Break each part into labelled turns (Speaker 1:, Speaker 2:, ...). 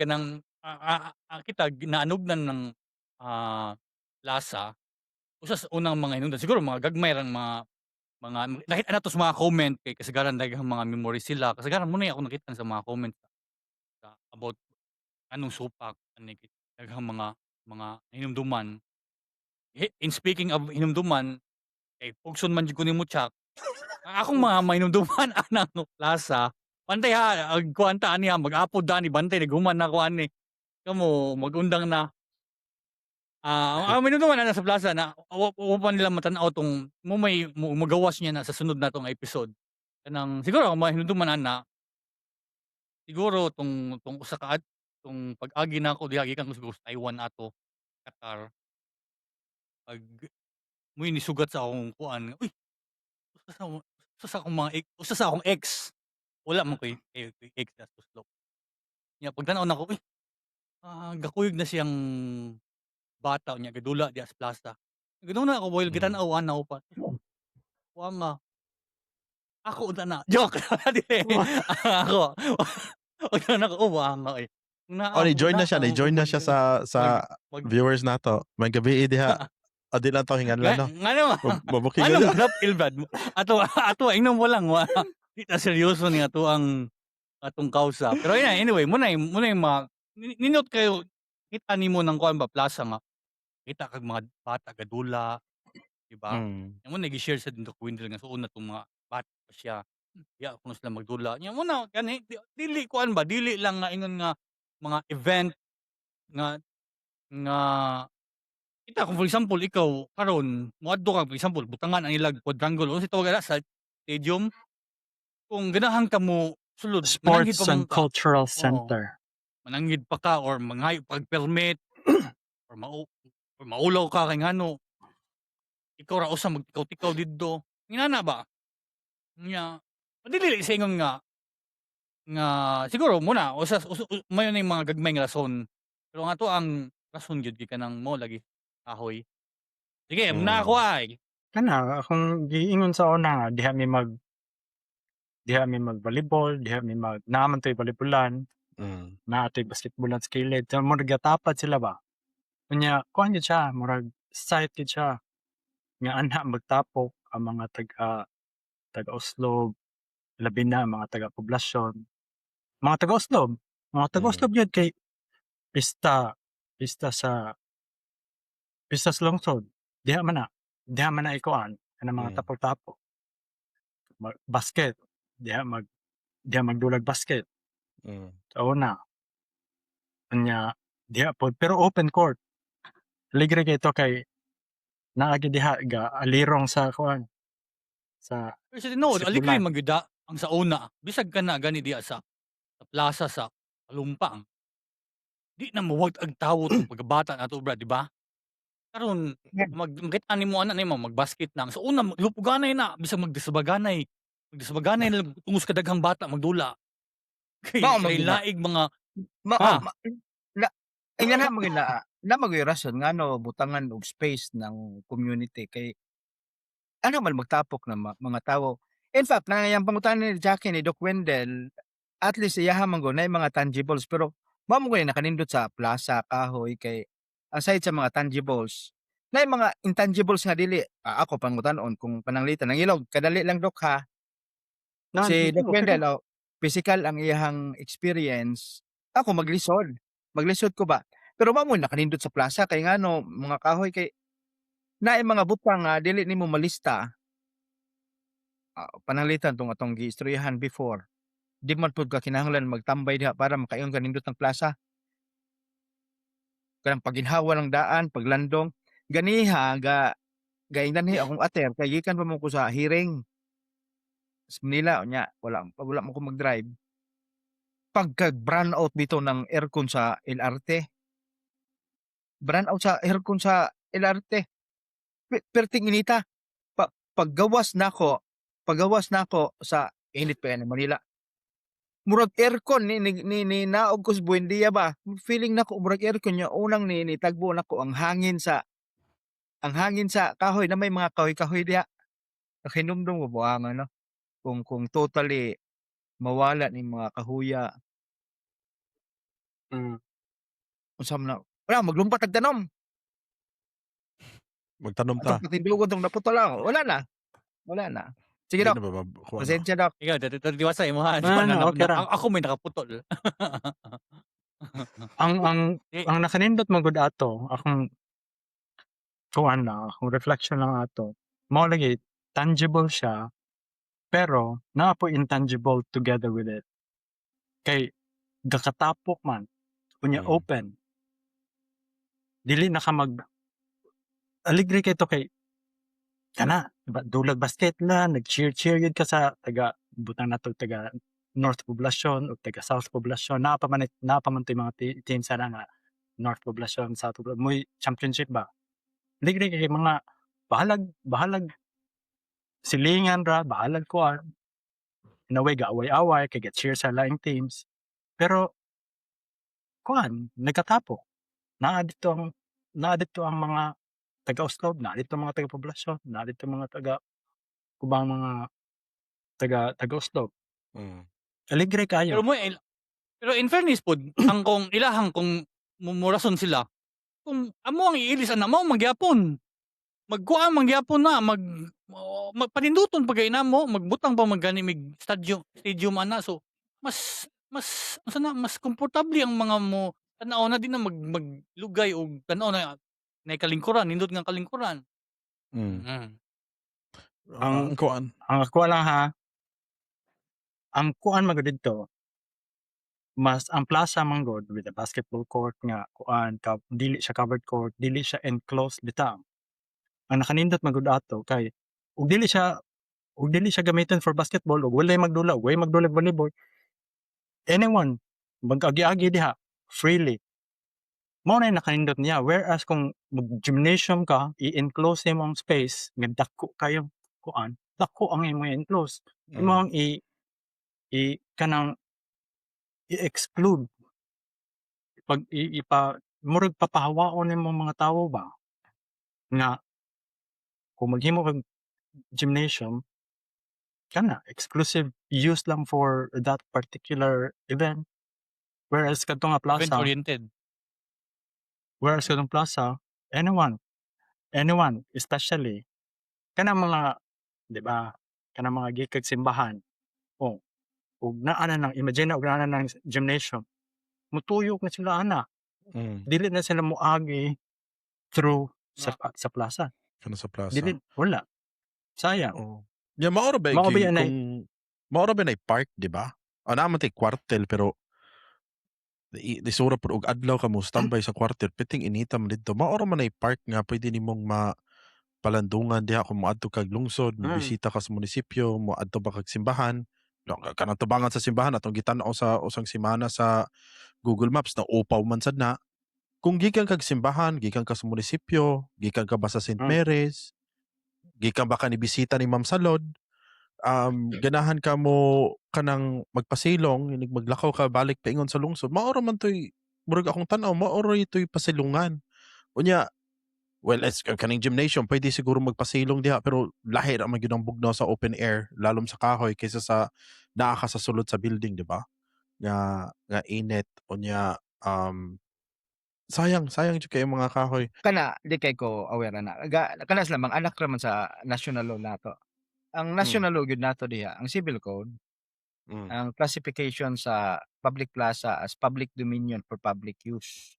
Speaker 1: Kanang kita naanugnan ng plaza, usa sa unang mga hinungdan siguro mga gagmay rang mga nakita nato sa mga comment kay kasagaran daghang mga memory sila, kasagaran mo na akong nakita sa mga comment sa about anong supak ani daghang mga hinumduman. In speaking of hinumduman, kay pugson man jud ko nimo, Chuck. Ang akong mga mahinumduman anang plaza, bantay ha, ag kuan ta ani ha, mag-apod ani, bantay naghuman na ko ani. Kamo magundang na. Ang mahinumduman ana sa plaza na wa pa nila matan-aw tong mo may mo magawas niya na sa sunod natong episode. Kanang siguro ang mahinumduman ana siguro tong usa ka tong pag-agi nako diha gikan ko siguro sa Taiwan ato, Qatar. Pag mo'y nisugat sa akong kuan, uy, usa sa akong mga ex, usa sa akong ex. Wala man ko'y ex sa Oslo. Nya pagtan-aw nako, uy, gakuyog na siyang bata nya gadula diha sa plaza. Ganahan ako while gitan-aw ana ko pa. Wa nga. Ako unta na. Joke. Dili. Ako. Unta na ko, oh, wa nga eh.
Speaker 2: Oh, ni-join na siya, ni-join na siya sa viewers nato. May gabi diha. O di lang to hinganlan no.
Speaker 1: Nga naman.
Speaker 2: Mabuking
Speaker 1: Ano
Speaker 2: na.
Speaker 1: mo ilbad mo? Ato ingnon mo lang wa. Di ta seryoso ni ato ang atong kausa. Pero yun, anyway, muna yung mga ninot kayo kita nimo ng kuan ba plaza nga. Kita kag mga bata gadula, di ba? Nya mo nag-share sa dito Wendell nga suon na tong mga bata pa siya. Diya kuno sila magdula. Nya mo na gani dili kuan ba, dili lang nga ingon nga mga event nga nga kita kung for example ikaw karon moadto ka, for example, butangan ang ilag quadrangle, unsa tawag ana sa stadium, kung ganahan ka mo sulod, mananggid
Speaker 3: Sports
Speaker 1: pa man
Speaker 3: and
Speaker 1: ka.
Speaker 3: Cultural
Speaker 1: Oo.
Speaker 3: Center.
Speaker 1: Mananggid pa ka or manghayo pag permit or maulaw ka kay ngano ikaw ra usa magtikaw-tikaw didto, ingana ba nya dili sa ingon nga nga siguro muna usa mayo na yung mga gagmay nga rason, pero ang ato ang rason gyud kay kanang mo lagi kahoy. Sige na ako ay.
Speaker 3: Kana akong giingon sa una nga diha mi mag-volleyball, diha mi mag naa man to'y volleyballan, naa to'y basketballan sa kilid. So murag gatapat sila ba. Unya kuan gyud siya, murag site gyud siya nga ana magtapok ang mga taga Oslob, labi na ang mga taga Poblacion. Mga taga Oslob, mga taga Oslob gyud kay pista pista sa lungsod. Diha man na ikuan kanang mga tapok-tapok. Basket, diha magdulag basket. Sa una. Unya diha pod pero open court. Alegre kay to kay naa gyud diha ga alirong sa kuan sa
Speaker 1: Pero sa tinuod, aligre
Speaker 3: basketballan.
Speaker 1: Man gyud ang sa una, bisag ka na gani diha sa plaza sa Kalumpang. Di na mawag ang tawo tong pagkabata nato, brad, di ba? Karon mag makita nimo ana nimo mag-basket na. Sa una lupuganay na bisag magdisbaganay. Magdisbaganay na lang tungos ka daghang bata magdula. Kay
Speaker 4: Mao man
Speaker 1: kay
Speaker 4: gyud na.
Speaker 1: laig mga
Speaker 4: Mao
Speaker 1: Ha?
Speaker 4: ma na ingana man gyud na na man gyud rason ngano butangan og space ng community kay ano man magtapok ng mga tawo. In fact, na yang pangutana ni Jackie, ni Doc Wendell, at least iyaha man gud naay mga tangibles, pero mao man gud nakanindot sa plaza kahoy kay aside sa mga tangibles, naay mga intangibles nga dili ako pangutanon kung pananglitan nangilog kadali lang, Dok, ha.
Speaker 3: Na
Speaker 4: Si Doc
Speaker 3: okay
Speaker 4: Wendell,
Speaker 3: ra.
Speaker 4: oh, pisikal ang iyahang experience, ako maglisod. Maglisod ko ba. Pero mao mo nakanindot sa plaza kay ngano mga kahoy kay naay mga butang nga dili nimo malista. Pananglitan tong atong giistoryahan before, di man pud ka kinahanglan magtambay diha para makaingon ka nindot ng plaza. Kanang pagginhawa ng daan, paglandong, ganiha ga gainanhi akong ater kay gikan pa man ko sa hearing. Sa Manila unya wala man ko mag-drive. Pagka brown out dito ng aircon sa LRT. Brown out sa aircon sa LRT. Perting inita. Pa paggawas nako sa init pa yan ng Manila. Murag aircon ni naog ko sa Buendia ba. Feeling nako murag aircon nya unang ni nitagbo nako ang hangin sa kahoy na may mga kahoy-kahoy diha. Nakahinumdom ko buang ano, kung totally mawala ning mga kahuya. Unsa man na wala, maglumpat tag tanom.
Speaker 2: Magtanom ta.
Speaker 4: Atong patindugon tong naputol lang, wala na. Wala na. Sige,
Speaker 2: Di
Speaker 4: Dok.
Speaker 2: na ba kuha na?
Speaker 4: Pasensya, Dok.
Speaker 1: Ikaw, diwasa imo ha.
Speaker 3: Ah, no, okay ra.
Speaker 1: Ako may nakaputol.
Speaker 3: Ang
Speaker 1: Eh.
Speaker 3: ang nakanindot man gud ato, akong kuan lang, akong reflection lang ato. Mao lagi tangible siya, pero naa poy intangible together with it. Kay gakatapok man, unya open. Dili na ka mag aligre kay to kay kana ba, dulag basket la, nag-cheer-cheer gyud ka sa taga butang nato taga North Poblacion o taga South Poblacion, naa pa man to'y mga team sana nga North Poblacion, South Poblacion, mo'y championship ba. Aligre kay mga bahalag bahalag silingan ra, bahalag kuan. In a way gaaway-away kay ga-cheer sa laing teams. Pero kuan, nagkatapok. Naa didto ang mga taga Oslob, naa didto ang mga taga Poblacion, naa didto ang mga taga ubang mga taga taga Oslob. Aligre kaayo.
Speaker 1: Pero in fairness pod, ang kung ilahang kung murason sila, kung amo ang iilis ana, mao magyapon. Magkuan mangyapon na mag oh, magpaninduton pa kay namo, magbutang pa man gani mig stadium ana, so mas mas unsa na, mas komportable ang mga mo tan-aw na di na maglugay og tan-aw na nay kalingkuran, nindot nga kalingkuran.
Speaker 2: Ang kuan.
Speaker 3: Ang ako lang ha, ang kuan man gud didto, mas ang plaza man gud with the basketball court nga kuan ka, dili siya covered court, dili siya enclosed bitaw. Ang nakanindot man gud ato kay ug dili siya gamiton for basketball ug walay magdula, ug walay magdula volleyball. Anyone mag-agi-agi diha freely. Mao na yung nakanindot niya. Whereas kung mag-gymnasium ka, i-enclose nimo ang space nga dako kayo kuan, dako ang imong i-enclose. Imo ang i kanang i-exclude pag ipa murag papahawaon nimo mga tawo ba nga kung maghimo kag gymnasium, kana exclusive use lang for that particular event, whereas kadto nga
Speaker 1: Event
Speaker 3: plaza
Speaker 1: oriented.
Speaker 3: Whereas kadtong plaza, anyone anyone, especially kanang mga, di ba, kanang mga gikan simbahan, oh, ug naa na nang imagine og naa na nang gymnasium, mutuyok na sila ana. Dili na sila moagi through sa plaza.
Speaker 2: Kana sa plaza.
Speaker 3: Dili, wala, sayang.
Speaker 2: Oh. Yeah, mao ra ba
Speaker 3: Mao ba yan ay
Speaker 2: kung mao ra ba nay park, di ba? O naa man tay kwartel, pero di sura pud og adlaw ka mo standby sa kwartel, piting inita man didto. Mao ra man ay park nga pwede nimong ma palandungan diha kung moadto kag lungsod, bisita ka sa munisipyo, moadto ba kag simbahan. No, kanang tubangan sa simbahan atong gitan-aw sa usang semana sa Google Maps na upaw man sad na. Kung gikan kag simbahan, gikan ka sa munisipyo, gikan ka ba sa St. Mary's, gikan ba ka ni bisita ni Ma'am Salod, ganahan ka mo kanang magpasilong, inig maglakaw ka balik paingon sa lungsod, mao ra man to'y murag akong tan-aw, mao ra to'y pasilungan. Unya, well, it's kaning gymnasium pwede siguro magpasilong diha, pero lahi ra man gyud ang bugnaw sa open air, lalom sa kahoy, kaysa sa naa ka sa sulod sa building, di ba? Nga init, unya sayang sayang jud kaayo mga kahoy.
Speaker 4: Kana di kay ko aware ana. Kana sila mga anak ra man sa national law nato. Ang national law gyud nato diha, ang civil code, ang classification sa public plaza as public dominion for public use.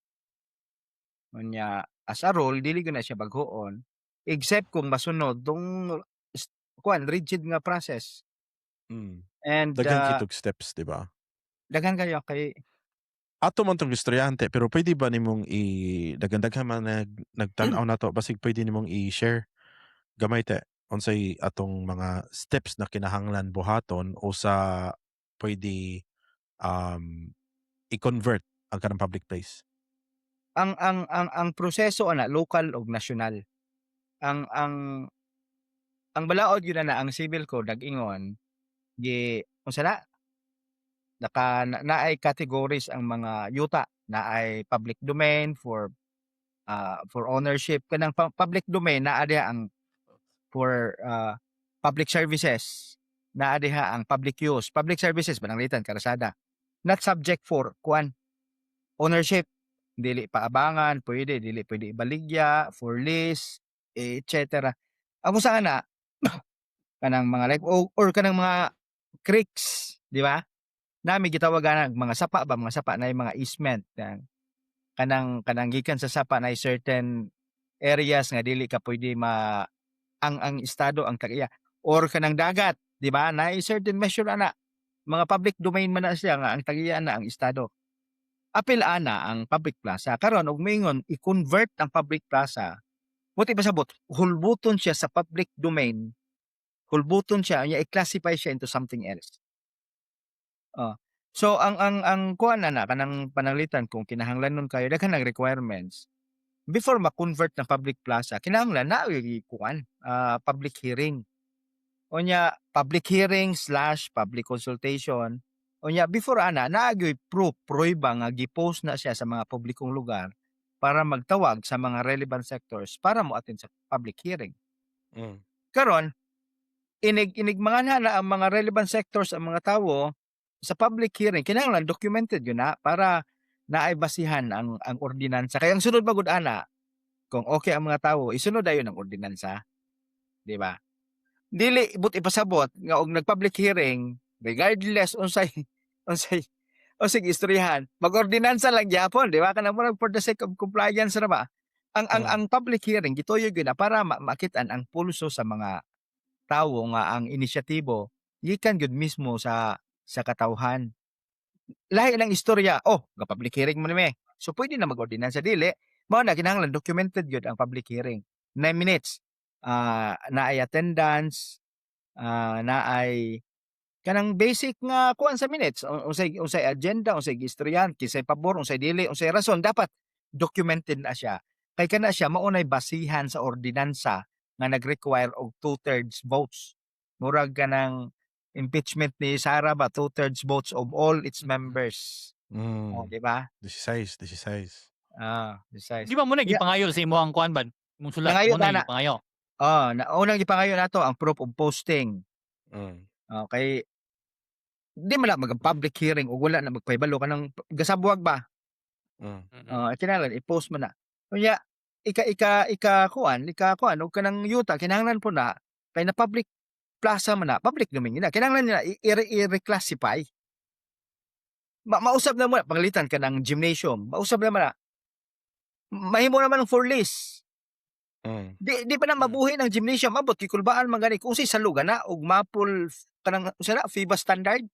Speaker 4: Unya, as a rule, dili gyud na siya bag-oon except kung masunod tong kuan, rigid nga process. And
Speaker 2: Daghan kitog steps, di ba?
Speaker 4: Daghan kayo kay
Speaker 2: Ato man tong estudyante, pero pwede ba nimong i daghan-daghan man nagtan-aw nato, basig pwede nimong i-share gamay te unsay atong mga steps na kinahanglan buhaton o sa pwede i-convert ang kanang public place?
Speaker 4: Ang proseso ana, local ug nasyonal. Ang balaod gyud ana, ang civil code nag-ingon gi unsa na? Naka naay categories ang mga yuta, naay public domain for ownership, kanang public domain, naa diha ang for public services, naa diha ang public use. Public services, pananglitan karasada. Not subject for kuan, Ownership, dili paabangan, pwede, dili pwede ibaligya, for lease, et cetera. Amo sa ana, kanang mga like or kanang mga creeks, di ba? Nami gitawagan mga sapa ba, mga sapa na mga easement yan. Kanang gikan sa sapa na certain areas nga dili ka pwede ma ang estado ang tag-iya or kanang dagat, di ba? Na certain measure ana. Mga public domain man na siya nga ang tag-iya na ang estado. Apil ana ang public plaza. Karon og moingon i-convert ang public plaza, buti pasabot, hulbuton siya sa public domain. Hulbuton siya, nya i-classify siya into something else. Oh. So ang kuan na na kanang pananglitan kung kinahanglan nun kayo daghan ang requirements. Before ma-convert ng public plaza, kinahanglan na kuan, public hearing. Unya public hearing/public consultation. Unya before ana naa gyoy proof, pruweba nga gi-post na siya sa mga publikong lugar para magtawag sa mga relevant sectors para mo-attend sa public hearing. Karon inig inig manganha na ang mga relevant sectors, ang mga tawo sa public hearing, kinahanglan documented yun na para naay basihan ang ordinansa. Kay ang sunod magud ana, kung okay ang mga tawo, isunod dayon ang ordinansa. Di ba? Dili but ipasabot nga og nag-public hearing, regardless unsay unsay unsay istoryahan, mag-ordinansa lang gyapon, di ba? Kanang murag for the sake of compliance ra ba? Ang ang public hearing gituyo gyud na para makitaan ang pulso sa mga tawo nga ang inisyatibo gikan gyud mismo sa katawhan. Lahi ng istorya, "Oh, ga-public hearing man mi. So pwede na mag-ordinansa." Dili, mao na kinahanglan documented gyud ang public hearing. 9 minutes, naay attendance, naay kanang basic nga kuan sa minutes, unsay agenda, unsay giistoryahan, kinsay pabor, unsay dili, unsay rason, dapat documented na siya. Kay kana siya mao nay basihan sa ordinansa nga nag-require og 2/3 votes. Murag kanang impeachment ni Sara ba, 2/3 votes of all its members. Oh, di ba?
Speaker 2: 16, 16.
Speaker 4: Ah, 16.
Speaker 1: Di ba mo na gipangayo sa imong kuan ba? Imong sulat
Speaker 4: Nangayo
Speaker 1: mo na
Speaker 4: ta na.
Speaker 1: gipangayo.
Speaker 4: Oh, na unang gipangayo nato ang proof of posting. Okay. Di man na mag-public hearing ug wala na magpahibalo kanang gasabwag ba? Oh, kinahanglan i-post mo na. Unya ika ika ika kuan ika kuan og kanang yuta kinahanglan po na kay na public plaza man na, public domain na. Kinahanglan nila i-reclassify. Mausab na mo na panglitan kanang gymnasium, mausab naman na. Mahimo naman ang for lease. Di pa na mabuhi ng gymnasium, abot gikulbaan man gani kung unsay salugan na og maple kanang unsa na FIBA standard.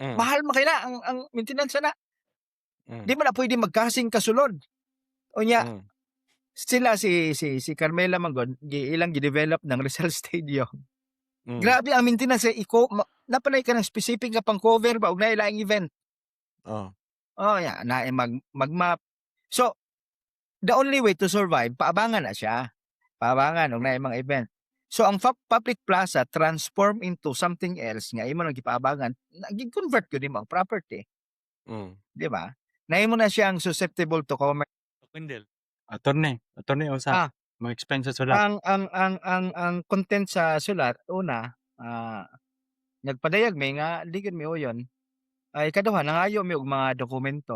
Speaker 4: Mahal man kay na ang maintenance na. Di man na pwede magkasing kasulod. Unya sila si Carmela Mangon gi ilang gi-develop ng Rizal Stadium. Grabe ang maintenance eh, iko napanay ka ng specific nga pang cover ba og naay laing event. Oh, ya, naay mag-map. So the only way to survive, paabangan na siya. Paabangan og naay mga event. So ang public plaza transform into something else nga imo nang gipaabangan, gi-convert gyud nimo ang property. Di ba? Nahimo na siyang susceptible to commerce.
Speaker 1: Wendell.
Speaker 3: Attorney, attorney usa.
Speaker 4: Ah.
Speaker 3: Mo-explain sa sulat.
Speaker 4: Ang content sa sulat una, nagpadayag mi nga di gyud mi uyon. Ay ikaduha, nangayo mi og mga dokumento.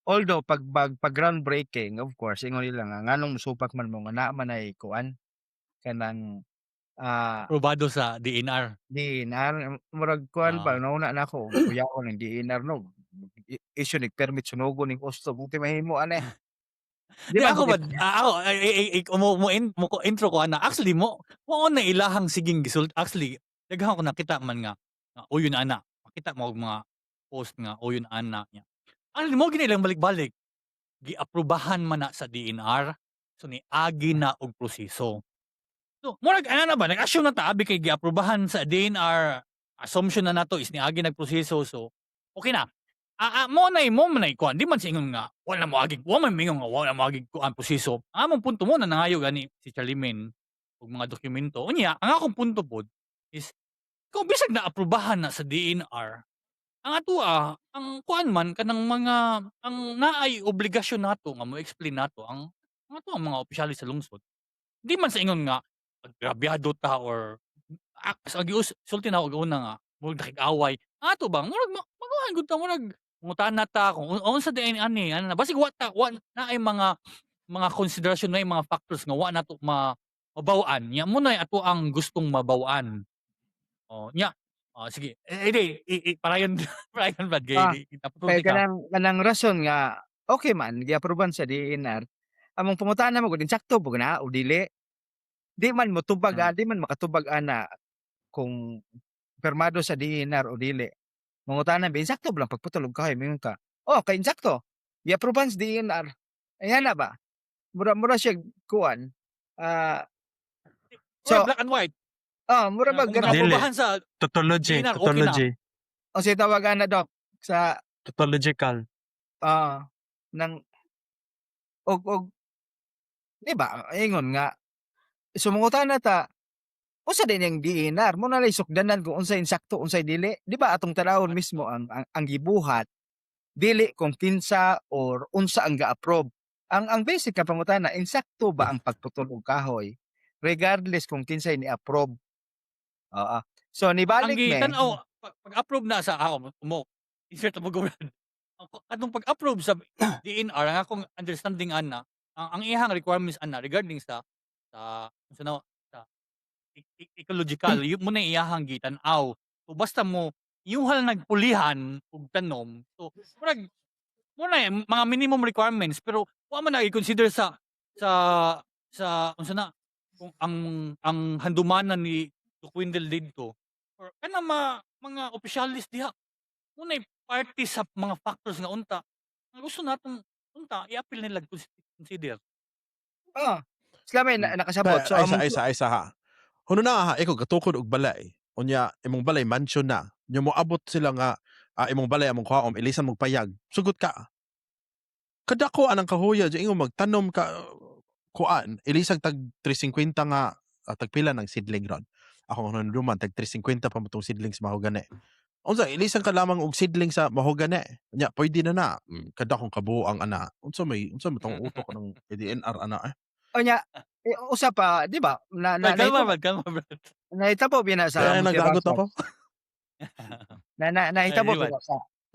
Speaker 4: Although pag groundbreaking, of course ingon nila nga nganong mosupak man mo nga naa man ay kuan kanang
Speaker 1: Aprobado sa DENR.
Speaker 4: DENR, murag kuan pa nauna nako kuyaon ang DENR, no, issue nig permit, sunugon ning husto kung ti mahimo ani. Di
Speaker 1: Di
Speaker 4: ba
Speaker 1: ako ba ako ay ay mo mo in, mo ko intro ko ana. Actually mo na ilahang siging gisult, actually daghan ko nakita man nga uyon ana. Makita mo og mga post nga uyon ana niya. Actually mo gini ilang balik-balik. Giaprobahan man na sa DENR. So niagi na og proseso. So murag ana na ba, nag-assume na ta abi kay giaprobahan sa DENR, assumption na nato is niagi nagproseso, so okay na. Mo na kuan, di man sa ingon nga wala mo agi, wa man mingon nga wala mo agi kuan proseso. Ang among punto mo na nangayo gani si Charlemagne og mga dokumento. Unya, ang akong punto pod is kung bisag na aprobahan na sa DENR, ang atoa, ang kuan man kanang mga ang naay obligasyon nato nga mo-explain nato ang ato ang mga opisyales sa lungsod. Di man sa ingon nga agrabyado ta or sa gius sulti na og una nga murag nakig-away. Ang ato bang murag maguhan gud ta, murag Mangutana ta kung unsa di ani ana, basig wa ta wa naay mga konsiderasyon, naay mga factors nga wa nato mabaw-an nya mo na ato ang gustong mabaw-an. Oh, nya, oh, sige, eh, di i padayon padayon, Brad, kay naputol
Speaker 4: Kay
Speaker 1: ka.
Speaker 4: kanang rason nga okay man giaproban sa DENR, among pangutana man gud, insakto ba na o dili? Di man motubag di man makatubag ana kung pirmado sa DENR o dili. Mangutana ba, insakto ba lang pagputol og kahoy? Moingon ka, "Oh, kay insakto. Giaproban sa DENR." Ingana ba? Mura siya kuan,
Speaker 1: So,
Speaker 4: so
Speaker 1: black and white.
Speaker 4: Ah, mura
Speaker 1: Na
Speaker 4: bag
Speaker 1: kung
Speaker 4: ganang
Speaker 3: Dili.
Speaker 1: naaprobahan sa
Speaker 3: Tautology,
Speaker 1: DENR, okay na.
Speaker 3: tautology.
Speaker 4: Unsay tawag ana, Dok, sa
Speaker 3: Tautological.
Speaker 4: Ah, nang og di ba ingon nga so mangutana ta, unsa diay ning DENR? Mo na lay sukdanan kung unsay insakto, unsay dili. Di ba atong tan-awon mismo ang gibuhat, dili kung kinsa or unsa ang ga-approve. Ang basic nga pangutana, insakto ba ang pagputol og kahoy regardless kung kinsay ni-approve? Oo. So
Speaker 1: Ang
Speaker 4: nibalik me
Speaker 1: gitan-aw pag-approve na sa ako mo insert mo go, Brad. Ang katong pag-approve sa DENR, ang akong understanding ana, ang iyang requirements ana regarding sa unsa na sa ecological, yun mo na iyahang gitan-aw. So basta mo imuha lang nagpulihan og tanom, so murag mo na eh, mga minimum requirements, pero wa man na i-consider sa unsa na kung ang handumanan ni Doc Wendell didto or kanang mga opisyalis diha mo na parte sa mga factors nga unta nga gusto natong unta i-appeal nila, consider.
Speaker 4: Oo. Sila may nakasabot. So
Speaker 2: Ay sa
Speaker 4: among
Speaker 2: ay sa ay sa ha. Huno na ha, ikaw gatukod og balay. Unya imong balay mansion na. Nya moabot sila nga imong balay among kuhaon, ilisan mong payag. Sugot ka. Kadako anang kahuya di ingon magtanom ka kuan, ilisag tag 350 nga tagpila ng seedling ron. Ako nga duman tag 350 pa mo tong seedling sa mahogany. Unsa ilisan ka lamang og seedling sa mahogany. Nya pwede na na. Kadakong kabuang ana. Unsa may tong utok ng DENR ana eh.
Speaker 4: Unya, eh, usa pa, di ba? Na
Speaker 1: Brad, kalma, Brad, kalma, Brad.
Speaker 4: Nahitabo bina sa
Speaker 2: Kaya nagagot
Speaker 4: Montirasas.
Speaker 2: ako.
Speaker 4: Na nahitabo
Speaker 1: Ay,
Speaker 4: bina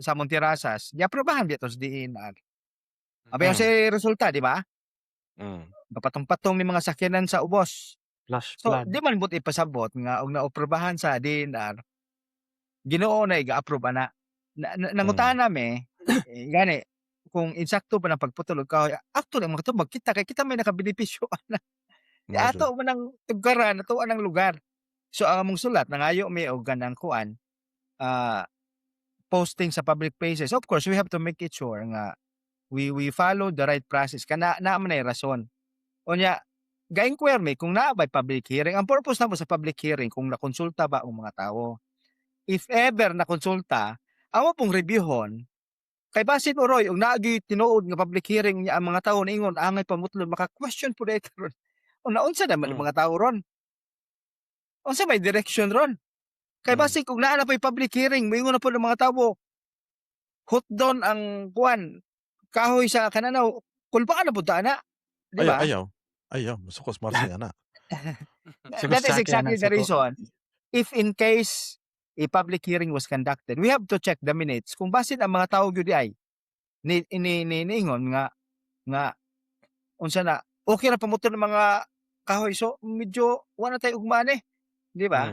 Speaker 4: sa Montirasas. Giaprobahan biya to sa DENR. Abi ang say resulta, di ba? Gapatong-patong ni mga sakyanan sa ubos.
Speaker 3: Flash
Speaker 4: So,
Speaker 3: flood.
Speaker 4: di man but ipasabot nga og naaprubahan sa DENR, Ginoo na iga-approve ana. Na nangutana mi, eh, gani kung insakto ba ng pagputol og kahoy, actually ang mga tubag kita kay kita may nakabenepisyo ana.
Speaker 2: Mao jud.
Speaker 4: Ato man ang tugaran, ato ang lugar. So ang among sulat, nangayo mi og kanang kuan, posting sa public places. Of course, we have to make it sure nga we follow the right process kana naa man ay rason. Unya, ga-inquire mi kung naa bay public hearing. Ang purpose namo sa public hearing kung nakonsulta ba ang mga tawo. If ever nakonsulta, amo pong reviewhon kay basin uroy og naa gyud tinuod nga public hearing niya ang mga tawo niingon angay pamutlon, maka-question pud ito ron. Una, unsa naman ang mga tao ron? Unsa may direction ron? Kay basin kung naa na po'y public hearing, moingon na pud ang mga tawo, hutdon ang kuan kahoy sa kananaw, kulbaan na pud ta ana, di
Speaker 2: Ayaw,
Speaker 4: ba?
Speaker 2: ayaw. Ayaw, musuko sa Marcy ana.
Speaker 3: Suko
Speaker 4: That is
Speaker 3: sa akin,
Speaker 4: exactly the
Speaker 3: suko.
Speaker 4: reason. If in case a public hearing was conducted, we have to check the minutes kung basin ang mga tao gyud ay ni niingon nga unsa na okay ra pamutol ng mga kahoy, so medyo wala tayo ugmaan eh, di ba?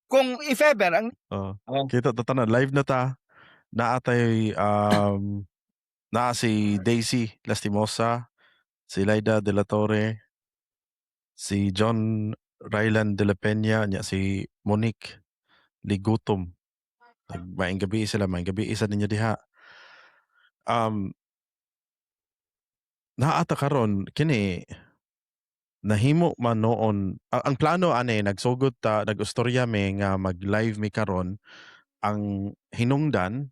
Speaker 4: Kung if ever ang
Speaker 2: Oh.
Speaker 4: Oh.
Speaker 2: Kita ta tanan live na ta. Naa tay naa si Daisy Lastimosa, si Laida De La Torre, si John Ryland De La Peña, nya si Monique Ligutom. Maayong gabi sila, maayong gabi sa ninyo diha. Naa ta karon kini nahimo man noon ang plano ani, nagsugod ta, nag-ustorya mi nga mag-live mi karon. Ang hinungdan,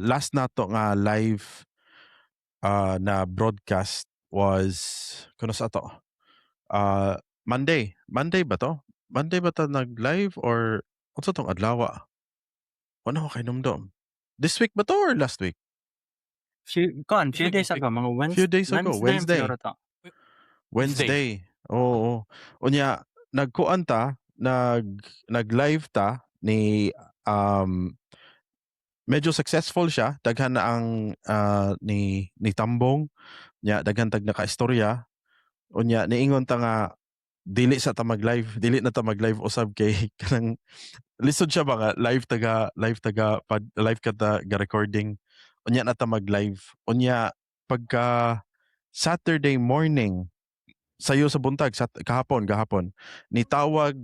Speaker 2: last nato nga live na broadcast was kuno sa ato Monday. Monday ba to? Monday ba ta nag-live or unsa tong adlaw? Wala ko kahinumdom. This week ba to or last week?
Speaker 3: Few
Speaker 1: This week,
Speaker 3: days
Speaker 1: this week.
Speaker 3: ago, mga Wednesday,
Speaker 2: Few days ago, Wednesday.
Speaker 3: siguro to.
Speaker 2: Wednesday. Oo. Unya nagkuan ta, nag nag-live ta ni Medyo successful siya, daghan na ang ni tambong nya, daghan tag nakaistorya. Unya niingon ta nga dili sa ta mag-live, dili na ta mag-live usab kay kanang lisod siya ba nga live taga pad, live ka ta ga recording. Unya na ta mag-live. Unya pagka Saturday morning, sayo sa buntag sa kahapon gahapon, nitawag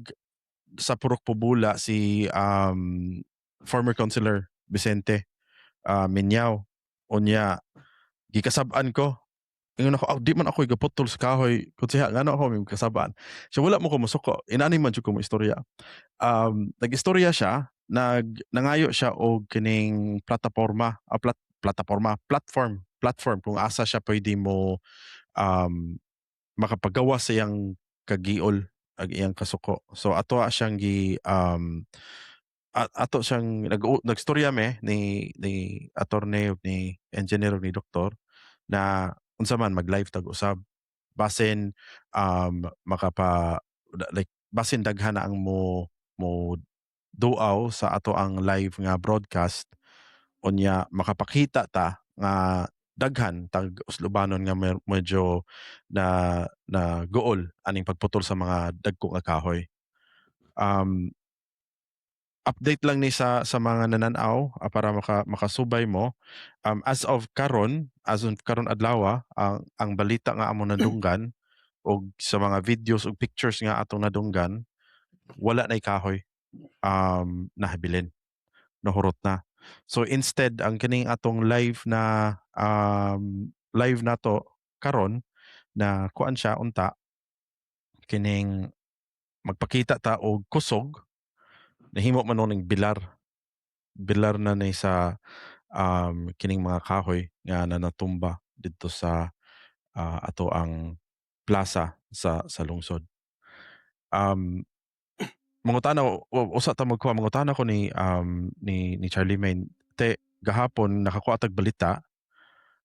Speaker 2: sa Purok Pubula si former councilor Vicente Minyaw. Unya gikasab-an ko. Ingon ako, "Oh, di man ako gaputol sa kahoy, konseha, ngano ako may kasab-an?" So wala mo ko mosuko, inani man jud ko mo istorya. Nag-istorya siya, nangayo siya og kining plataporma, plataporma, platform kung asa siya pwede mo makapagawas sa iyang kagiol ag iyang kasuko. So ato siyang gi ato siyang nagstorya me ni attorney ug ni engineer ug ni doktor na unsa man mag-live tag usab. Basin makapa like basin daghan na ang mo duaw sa ato ang live nga broadcast, unya makapakita ta nga daghan tag Oslobanon nga medyo na guol aning pagputol sa mga dagko nga kahoy. Update lang ni sa mga nanan-aw para makasubay mo. As of karon adlaw, ang balita nga among nadunggan og sa mga videos ug pictures nga atong nadunggan, wala nay kahoy nahabilin. Nahurot na. So instead, ang kining atong live na live nato karon na kuan siya unta kining magpakita ta og kusog, nahimo man ning bilar. Bilar na ni sa kining mga kahoy nga nanatumba didto sa ato ang plaza sa lungsod. Mangutana usa ta magkuha, mangutana ko ni Charlemagne te gahapon nakakuha tag balita.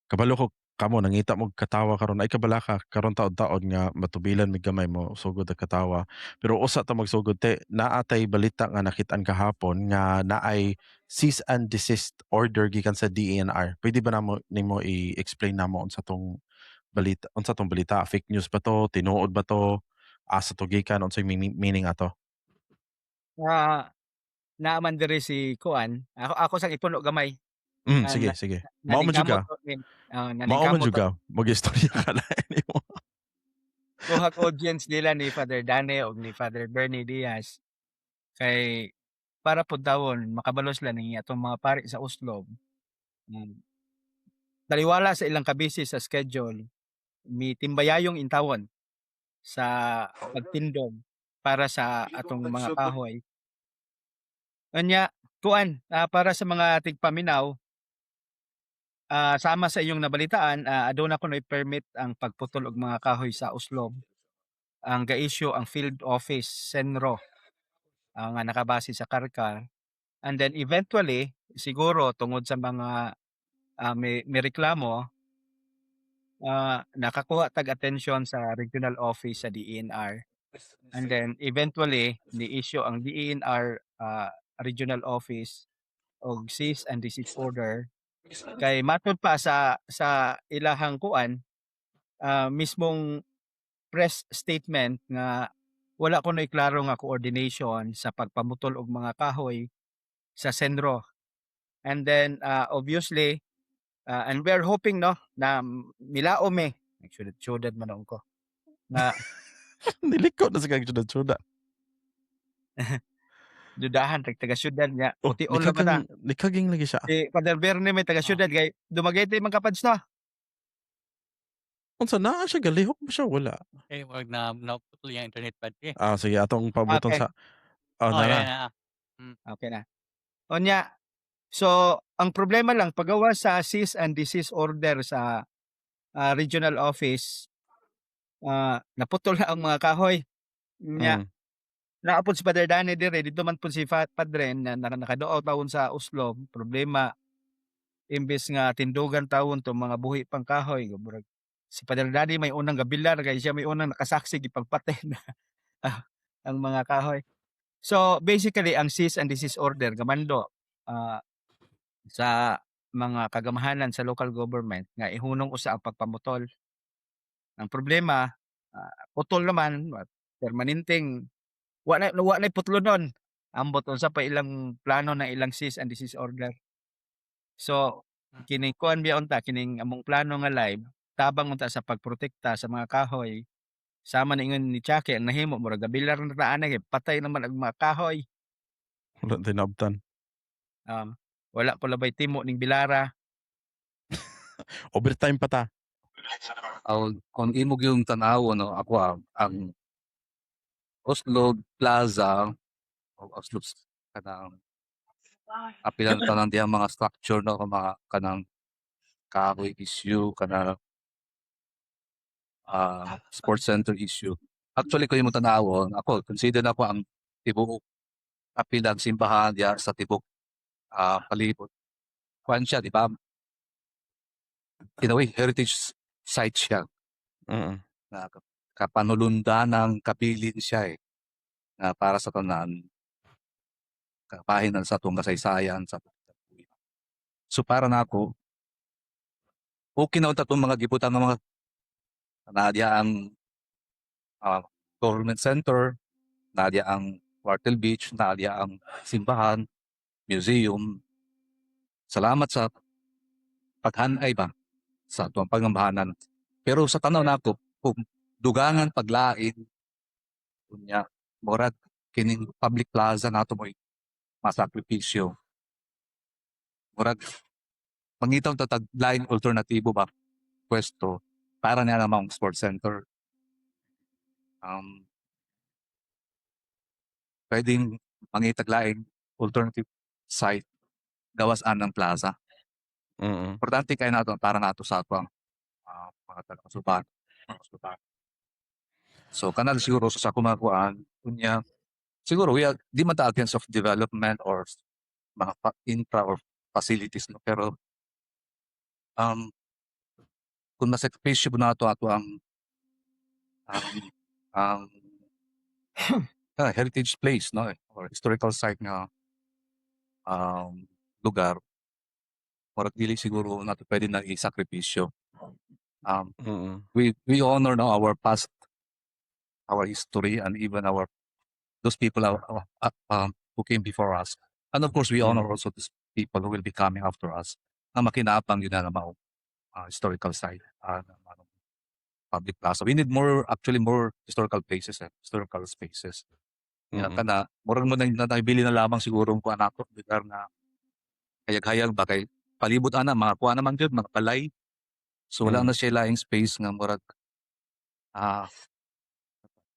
Speaker 2: Kabalo ko kamo nangita mo katawa karon, ay kabalaka karon taod-taod nga matubilan mig gamay mo sugod og katawa, pero usa ta magsugod te, naa tay balita nga nakit-an kahapon nga naay cease and desist order gikan sa DENR. Pwede ba namo nimo i-explain namo unsa tong balita, unsa tong balita? Fake news ba to, tinuod ba to, asa to gikan, unsay meaning ato?
Speaker 4: Ah, naa man diri si kuan, ako sang ipuno gamay. Ah,
Speaker 2: Sige.
Speaker 4: Na
Speaker 2: Sige, mao man jud
Speaker 4: naningkamot
Speaker 2: ka.
Speaker 4: ko nin oo,
Speaker 2: Mao man
Speaker 4: naningkamot
Speaker 2: jud ka mag-istorya ka lain nimo.
Speaker 4: Kuhag audience nila ni Father Danny ug ni Father Bernie Diaz kay para pud tawon makabalo sila ni atong mga pari sa Oslob. Taliwala sa ilang ka-busy sa schedule, mitimbayayong intawon sa pagtindog para sa atong mga kahoy. Unya kuan, para sa mga tigpaminaw, sama sa inyong nabalitaan, aduna kunoy permit ang pagputol og mga kahoy sa Oslob. Ang ga-issue ang field office CENRO, nga nakabase sa Carcar. And then eventually, siguro tungod sa mga may reklamo, nakakuha tag atensyon sa regional office sa DENR. And then eventually ni-issue ang DENR regional office og cease and desist order kay matud pa sa ilahang kuan, mismong press statement nga wala kunoy klaro nga coordination sa pagpamutol og mga kahoy sa CENRO. And then obviously, and we are hoping, no, na milaom mi, nagsyudad-syudad man nuon ko nga
Speaker 2: Niliko na sa kag syudad-syuda.
Speaker 4: Dudahan tag taga syudad nga
Speaker 2: Oh,
Speaker 4: utiol na ba ta.
Speaker 2: nikaging nikaging lagi siya.
Speaker 4: Si Father Bernie may taga syudad kay Dumaguete man kapads, no?
Speaker 2: Unsa naa siya, galihok ba siya, wala?
Speaker 1: Eh, wag na naputol yung internet pad eh.
Speaker 2: Ah, sige, atong pabuton sa oh,
Speaker 1: Oh,
Speaker 2: na na.
Speaker 1: yeah.
Speaker 4: Okay na. Unya, so ang problema lang, pagawa sa cease and desist order sa regional office, naputol na ang mga kahoy. Nya naa pod si Father Danny diri, didto man pud si Padre na nakaduaw tawon sa Oslob. Problema, imbes nga tindugan tawon tong mga buhi pang kahoy, murag si Father Danny may unang gabilar kay siya may unang nakasaksi gipagpatay na ang mga kahoy. So basically, ang cease and desist order gamando Sa mga kagamahanan sa local government nga ihunong usa ang pagpamutol. Ang problema, putol naman, permanenteng wa na'y putlonon. Ambot unsa pa ilang plano na ilang cease and desist order. So, kining kuan biya unta, kining among plano nga live, tabang unta sa pagprotekta sa mga kahoy. Sama ningon ni Chucky, ang nahimo murag gabilar na ta ani kay patay naman ang mga kahoy.
Speaker 2: Wala tay naabtan.
Speaker 4: Wala pa labay timo ning bilara.
Speaker 2: Overtime pa ta.
Speaker 5: Aw, kung imo gyung tan-awon, no, ako ang Oslob Plaza o Oslob kanang apilan tanan diha mga structure, no, mga kanang kahoy issue, kanang sports center issue. Actually, kung imong tan-awon, ako consider nako ang tibuok apilang simbahan diha sa tibok palibot. Kuan siya, di ba? In a way, heritage site siya. Na kapanulundanang kabilin siya eh. Na para sa tanan kabahin sa atong kasaysayan sa. So para nako, okay na unta itong mga gibutang nga mga naa diha ang government center, naa diha ang Quartel Beach, naa diha ang simbahan, museum. Salamat sa paghanay ba sa atong pangambahanan. Pero sa tanaw nako, kung dugangan paglain unya, murag kining public plaza nato mo'y masakripisyo. Murag mangita unta tag laing alternatibo ba, pwesto para niya namang sports center. Pwedeng mangitag laing alternative site gawas anang plaza. Importante kay nato para nato sa atong mga taga-Suban. So kanal siguro sa akong mga kuan unya, siguro we are di man ta against of development or mga infra or facilities, no, pero kung masakripisyo po nato ato ang heritage place, no, or historical site nga lugar, murag dili siguro nato pwede na isakripisyo. We honor now our past, our history, and even our those people who came before us. And of course, we honor also those people who will be coming after us. Ang makinabang gyud na mao historical site, na public plaza. We need more, actually more historical places, eh, historical spaces. Yeah, kana murag mo na nabili na lamang siguro kung anak lugar na hayag-hayag ba kay palibot ana mga kuan naman gyud, mga balay. So wala na siya laing space nga murag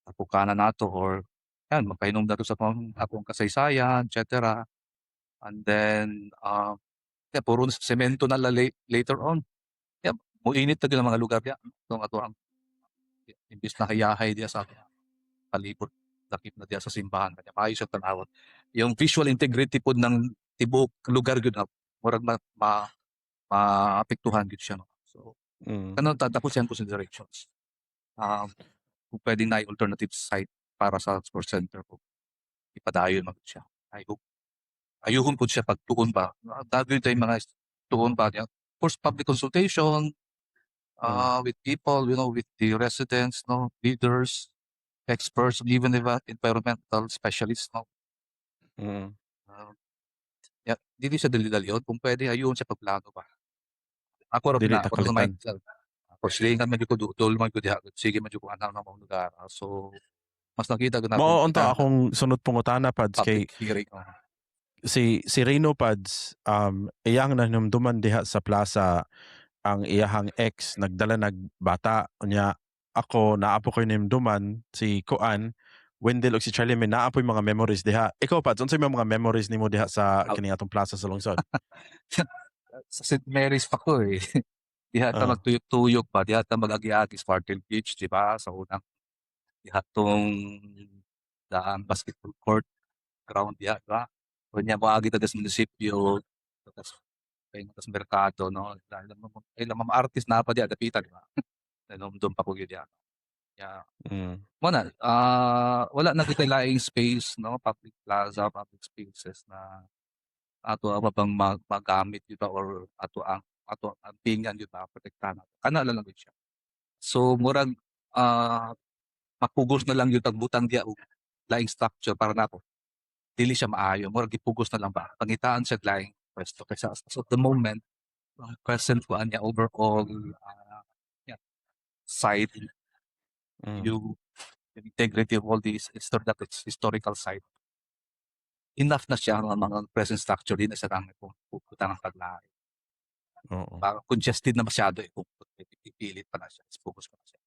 Speaker 5: apukanan nato or yan magpahinom nato sa akong kasaysayan, et cetera. And then yeah, puro na semento na la later on. Yeah, muinit na gyud ang mga lugar diya. Itong ato ang imbis na hayahay diya sa palibot, lakip na diya sa simbahan kanya maayo siya tan-awon. Yung visual integrity pod ng tibuok lugar gyud murag ma, ma maapektuhan gyud siya, no. So kanang tapos siyang considerations. Kung pwedeng na alternative site para sa sports center ko, ipadayon man gud siya. I hope ayuhon pud siya pagtuon ba. Dagyoy tay mga tuon ba niya. Of course, public consultation with people, with the residents, no, leaders, experts, even environmental specialists, no. Yeah, dili siya dali-dali kung pwede ayuhon siya pagplano ba. Ako ra
Speaker 2: Dili
Speaker 5: na
Speaker 2: ta
Speaker 5: ako sa
Speaker 2: kalitan.
Speaker 5: mindset. Ako silingan man jud ko, dul man ko diha, sige man jud ko ana nga mga lugar. So mas nakita ko na
Speaker 2: Mao unta akong sunod pangutana, Pads, kay
Speaker 5: public hearing. Oh.
Speaker 2: si Reno, Pads, iyang nahinumduman diha sa plaza ang iyahang ex nagdala nag bata. Unya ako naa po ko'y hinumduman, si Kuan Wendell ug si Charlie may naa po'y mga memories diha. Ikaw, Pads, unsay mga memories nimo diha sa
Speaker 5: Out.
Speaker 2: kini atong plaza sa lungsod?
Speaker 5: Sa St. Mary's pa ko eh. Diha ta magtuyok-tuyok pa, diha ta mag-agi-agi sa Quartel Beach, di ba? Sa unang diha tong daan basketball court ground diha, di ba? Unya moagi ta sa munisipyo, tapos kay tas merkado, no. Dahil mga artist na pa diha dapita, di ba? Nanomdom pa ko gyud diha. Yeah. Mo na, wala na kitay laing space, no, public plaza, public spaces na Ato pa bang magamit gyud ba or ato ang ampingan gyud ba, protektahan nato. Kana lang gyud siya. So murag mapugos na lang gyud pagbutang diya og laing structure. Para nako, dili siya maayo, murag gipugos na lang ba. Pangitaan siya laing pwesto kaysa as of the moment, ang present kuan niya overall, yeah, site, yung integrity of all these that it's historical site. Enough na siya ang mga present structure, di na siya gamit kung butang ang paglain. Parang congested na masyado eh, kung ipilit pa na siya, focus pa na siya.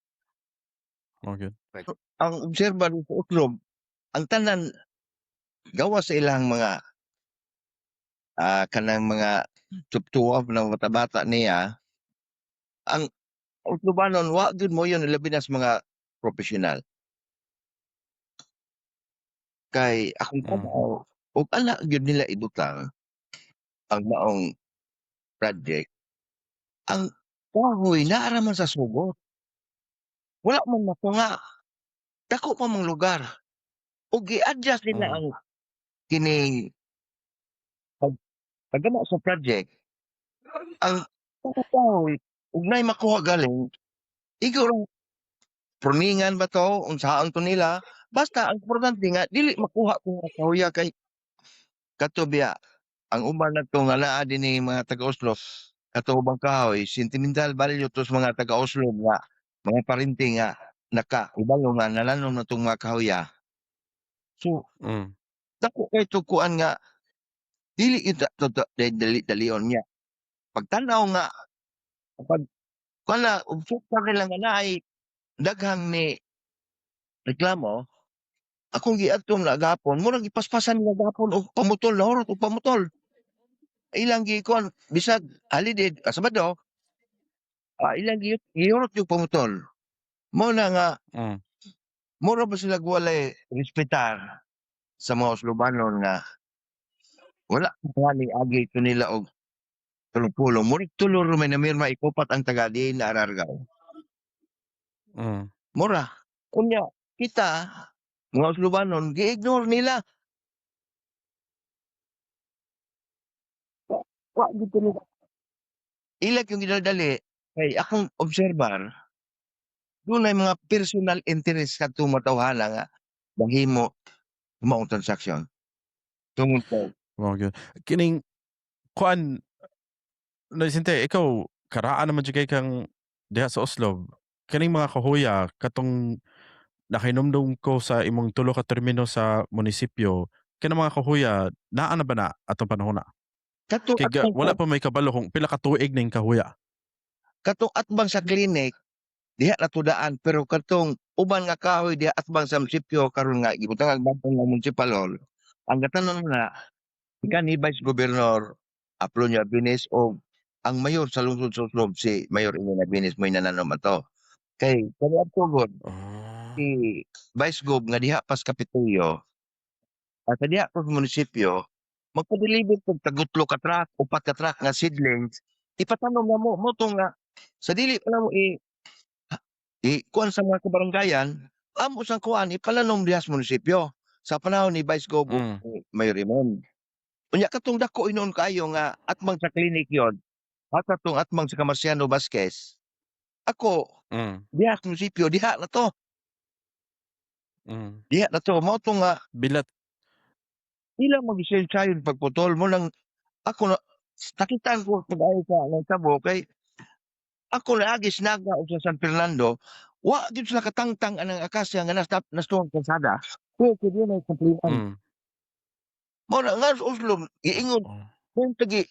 Speaker 5: Right.
Speaker 6: Ang obserba sa Oslob, ang tanan gawa sa ilang mga kanang mga tuptuwab na bata-bata niya, ang Oslobanon wa gyud mo yun, labi na sa mga profesional. Kay akong tan-aw, ug ana gyud nila ibutang ang maong project, ang kahoy naa ra man sa sugot. Wala man matunga. Dako pa mang lugar. Ug gi-adjust nila ang kining paggana sa project, ang kahoy ug naay makuha galing, igo ra pruningan ba to, unsaon to nila, basta ang importante nga dili makuha kung kahoya kay kato biya ang uban nato nga naa dinhi mga taga Oslo, kato ubang kahoy sentimental value to sa mga taga Oslo nga mga parente nga nakaibalo nga nalanom na tong mga kahoya. So, dako kay to kuan nga dili gyud ta to dali dalion niya. Pagtan-aw nga pag kuan na obserba nila nga naay daghang ni reklamo, akong giadtom na gahapon, murag gipaspasan nila gahapon og pamutol, nahurot og pamutol. Ilang gikuan bisag holiday, Sabado, ilang gihurot yung pamutol. Mao na nga mura ba sila walay respetar sa mga Oslobanon nga wala ni agi ito nila og tulong-pulong. Murag tulo ra may namirma, ikupat ang taga diin na Arargao. Mura. Kunya kita mga Oslobanon gi-ignore nila. Wa gyud ko nila. Ila yung gidaldali kay akong obserbar, dunay mga personal interest kadtong matawhana nga mahimo maong transaction. Tungod kay
Speaker 2: Mao gyud. Kining kuan Vicente, ikaw karaan naman jud kay kang diha sa Oslob. Kining mga kahoya katong nakahinumdum ko sa imong tulo ka termino sa munisipyo, kanang mga kahoya naa na ba na atong panahona?
Speaker 6: Katong
Speaker 2: Kay
Speaker 6: atbang
Speaker 2: wala pa may kabalo kung pila ka tuig ning kahoya.
Speaker 6: Katong atbang sa clinic diha natudaan, pero katong uban nga kahoy diha atbang sa munisipyo karon nga gibutang ang bantang nga municipal hall, ang gatanon na gikan ni Vice Governor Apolonio Abenes o ang mayor sa lungsod sa Oslob, si Mayor Emil Abenes, mo'y nananom ato. Kay kaniadto gud si Vice Gov nga diha pas Kapitolyo at diha pa sa munisipyo, magpa-deliver og tagutlo ka truck, upat ka truck nga seedlings, ipatanom na mo mo to nga sa dili pa namo i kuan sa mga kabaranggayan, amo sang kuan ipalanom diha sa munisipyo sa panahon ni Vice Gov ni Mayor Emon. Unya katong dako hinuon kaayo nga atbang sa clinic yon, at katong atbang sa Kamarciano Vasquez, ako diha sa munisipyo diha na to. Diha na to, mao to nga
Speaker 2: Bilat
Speaker 6: ilang mag-isensayon pagputol mo lang ako na nakitaan ko pag-ayo sa nahitabo kay ako naagi sa Naga o sa San Fernando, wa gyud sila katangtang anang akasya nga nasa tuwang kalsada. Kaya kay di na kompliman. Mao na nga sa Oslob giingon kung tagi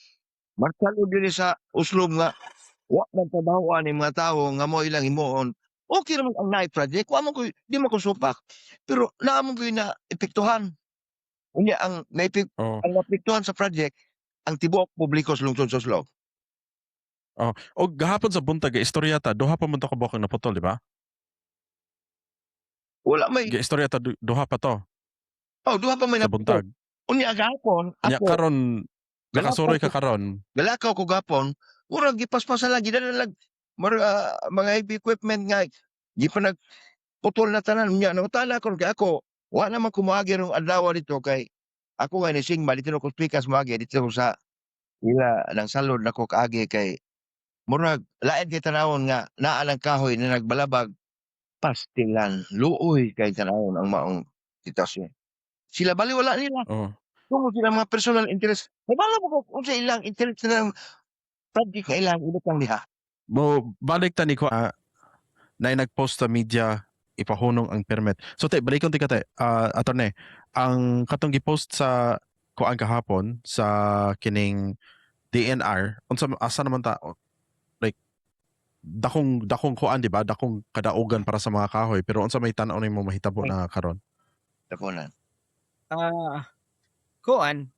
Speaker 6: marsyalo diri sa Oslob nga wa man trabahoan ni mga tawo nga mo ilang himuon. Okay ra man ang night project, wa man koy di man ko supak. Pero naa man koy na epektuhan. Unya ang naepek ang naepektuhan sa project ang tibuok publiko sa lungsod sa Oslob.
Speaker 2: Oh, og gahapon sa buntag istorya ta, duha pa man to ka buok ang naputol, di ba?
Speaker 6: Wala may
Speaker 2: Giistorya ta duha pa to.
Speaker 6: Oh, duha pa may
Speaker 2: Sa
Speaker 6: naputol.
Speaker 2: buntag.
Speaker 6: Unya gahapon
Speaker 2: Nya
Speaker 6: ako
Speaker 2: karon
Speaker 6: galakaw
Speaker 2: nakasuroy ka
Speaker 6: ko
Speaker 2: karon.
Speaker 6: Galakaw ko gahapon, murag gipaspasan lang, gidala lang murag mga heavy equipment nga gipanag putol na tanan. Unya nangutana ko kay ako, wa naman ko moagi rong adlaw dito kay Ako nga nisingma didto ko pikas moagi didto sa ila nang salod nako kaagi kay murag lain kay tanawon nga naa lang kahoy na nagbalabag, pastilan, luoy kay tanawon ang maong sitwasyon. Sila baliwala nila. Tungod sila mga personal interest. Kabalo mo kung unsa ilang interest na project nga ilang ibutang diha.
Speaker 2: Mo balik ta ni ko na nag-post sa media ipahunong ang permit. So te, balikon ti ka te, attorney, ang katong gi-post sa kuan kahapon sa kining DENR, unsa asa naman ta, like dakong dakong kuan, di ba? Dakong kadaugan para sa mga kahoy, pero unsa may tan-aw nimo mahitabo na karon?
Speaker 6: Tapunan.
Speaker 4: Kuan,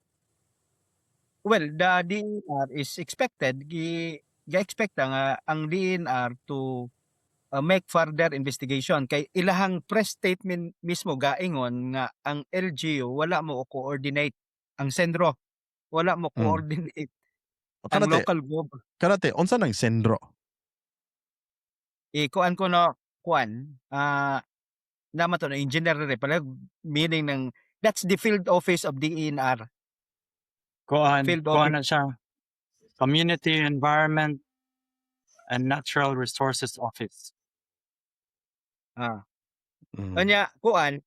Speaker 4: well, the DENR is expected, gi ga-expect nga ang DENR to make further investigation kay ilahang press statement mismo gaingon nga ang LGU wala mo coordinate ang sentro, wala mo coordinate ang
Speaker 2: Kana te,
Speaker 4: local government.
Speaker 2: Kana te, unsa nang sendro?
Speaker 4: I kuan ko no, kuan, naman to na engineer rin pala, meaning ng that's the field office of DENR.
Speaker 3: Kuan,
Speaker 4: Field
Speaker 3: kuan
Speaker 4: office.
Speaker 3: Na siya. Community Environment and Natural Resources Office.
Speaker 4: Unya kuan,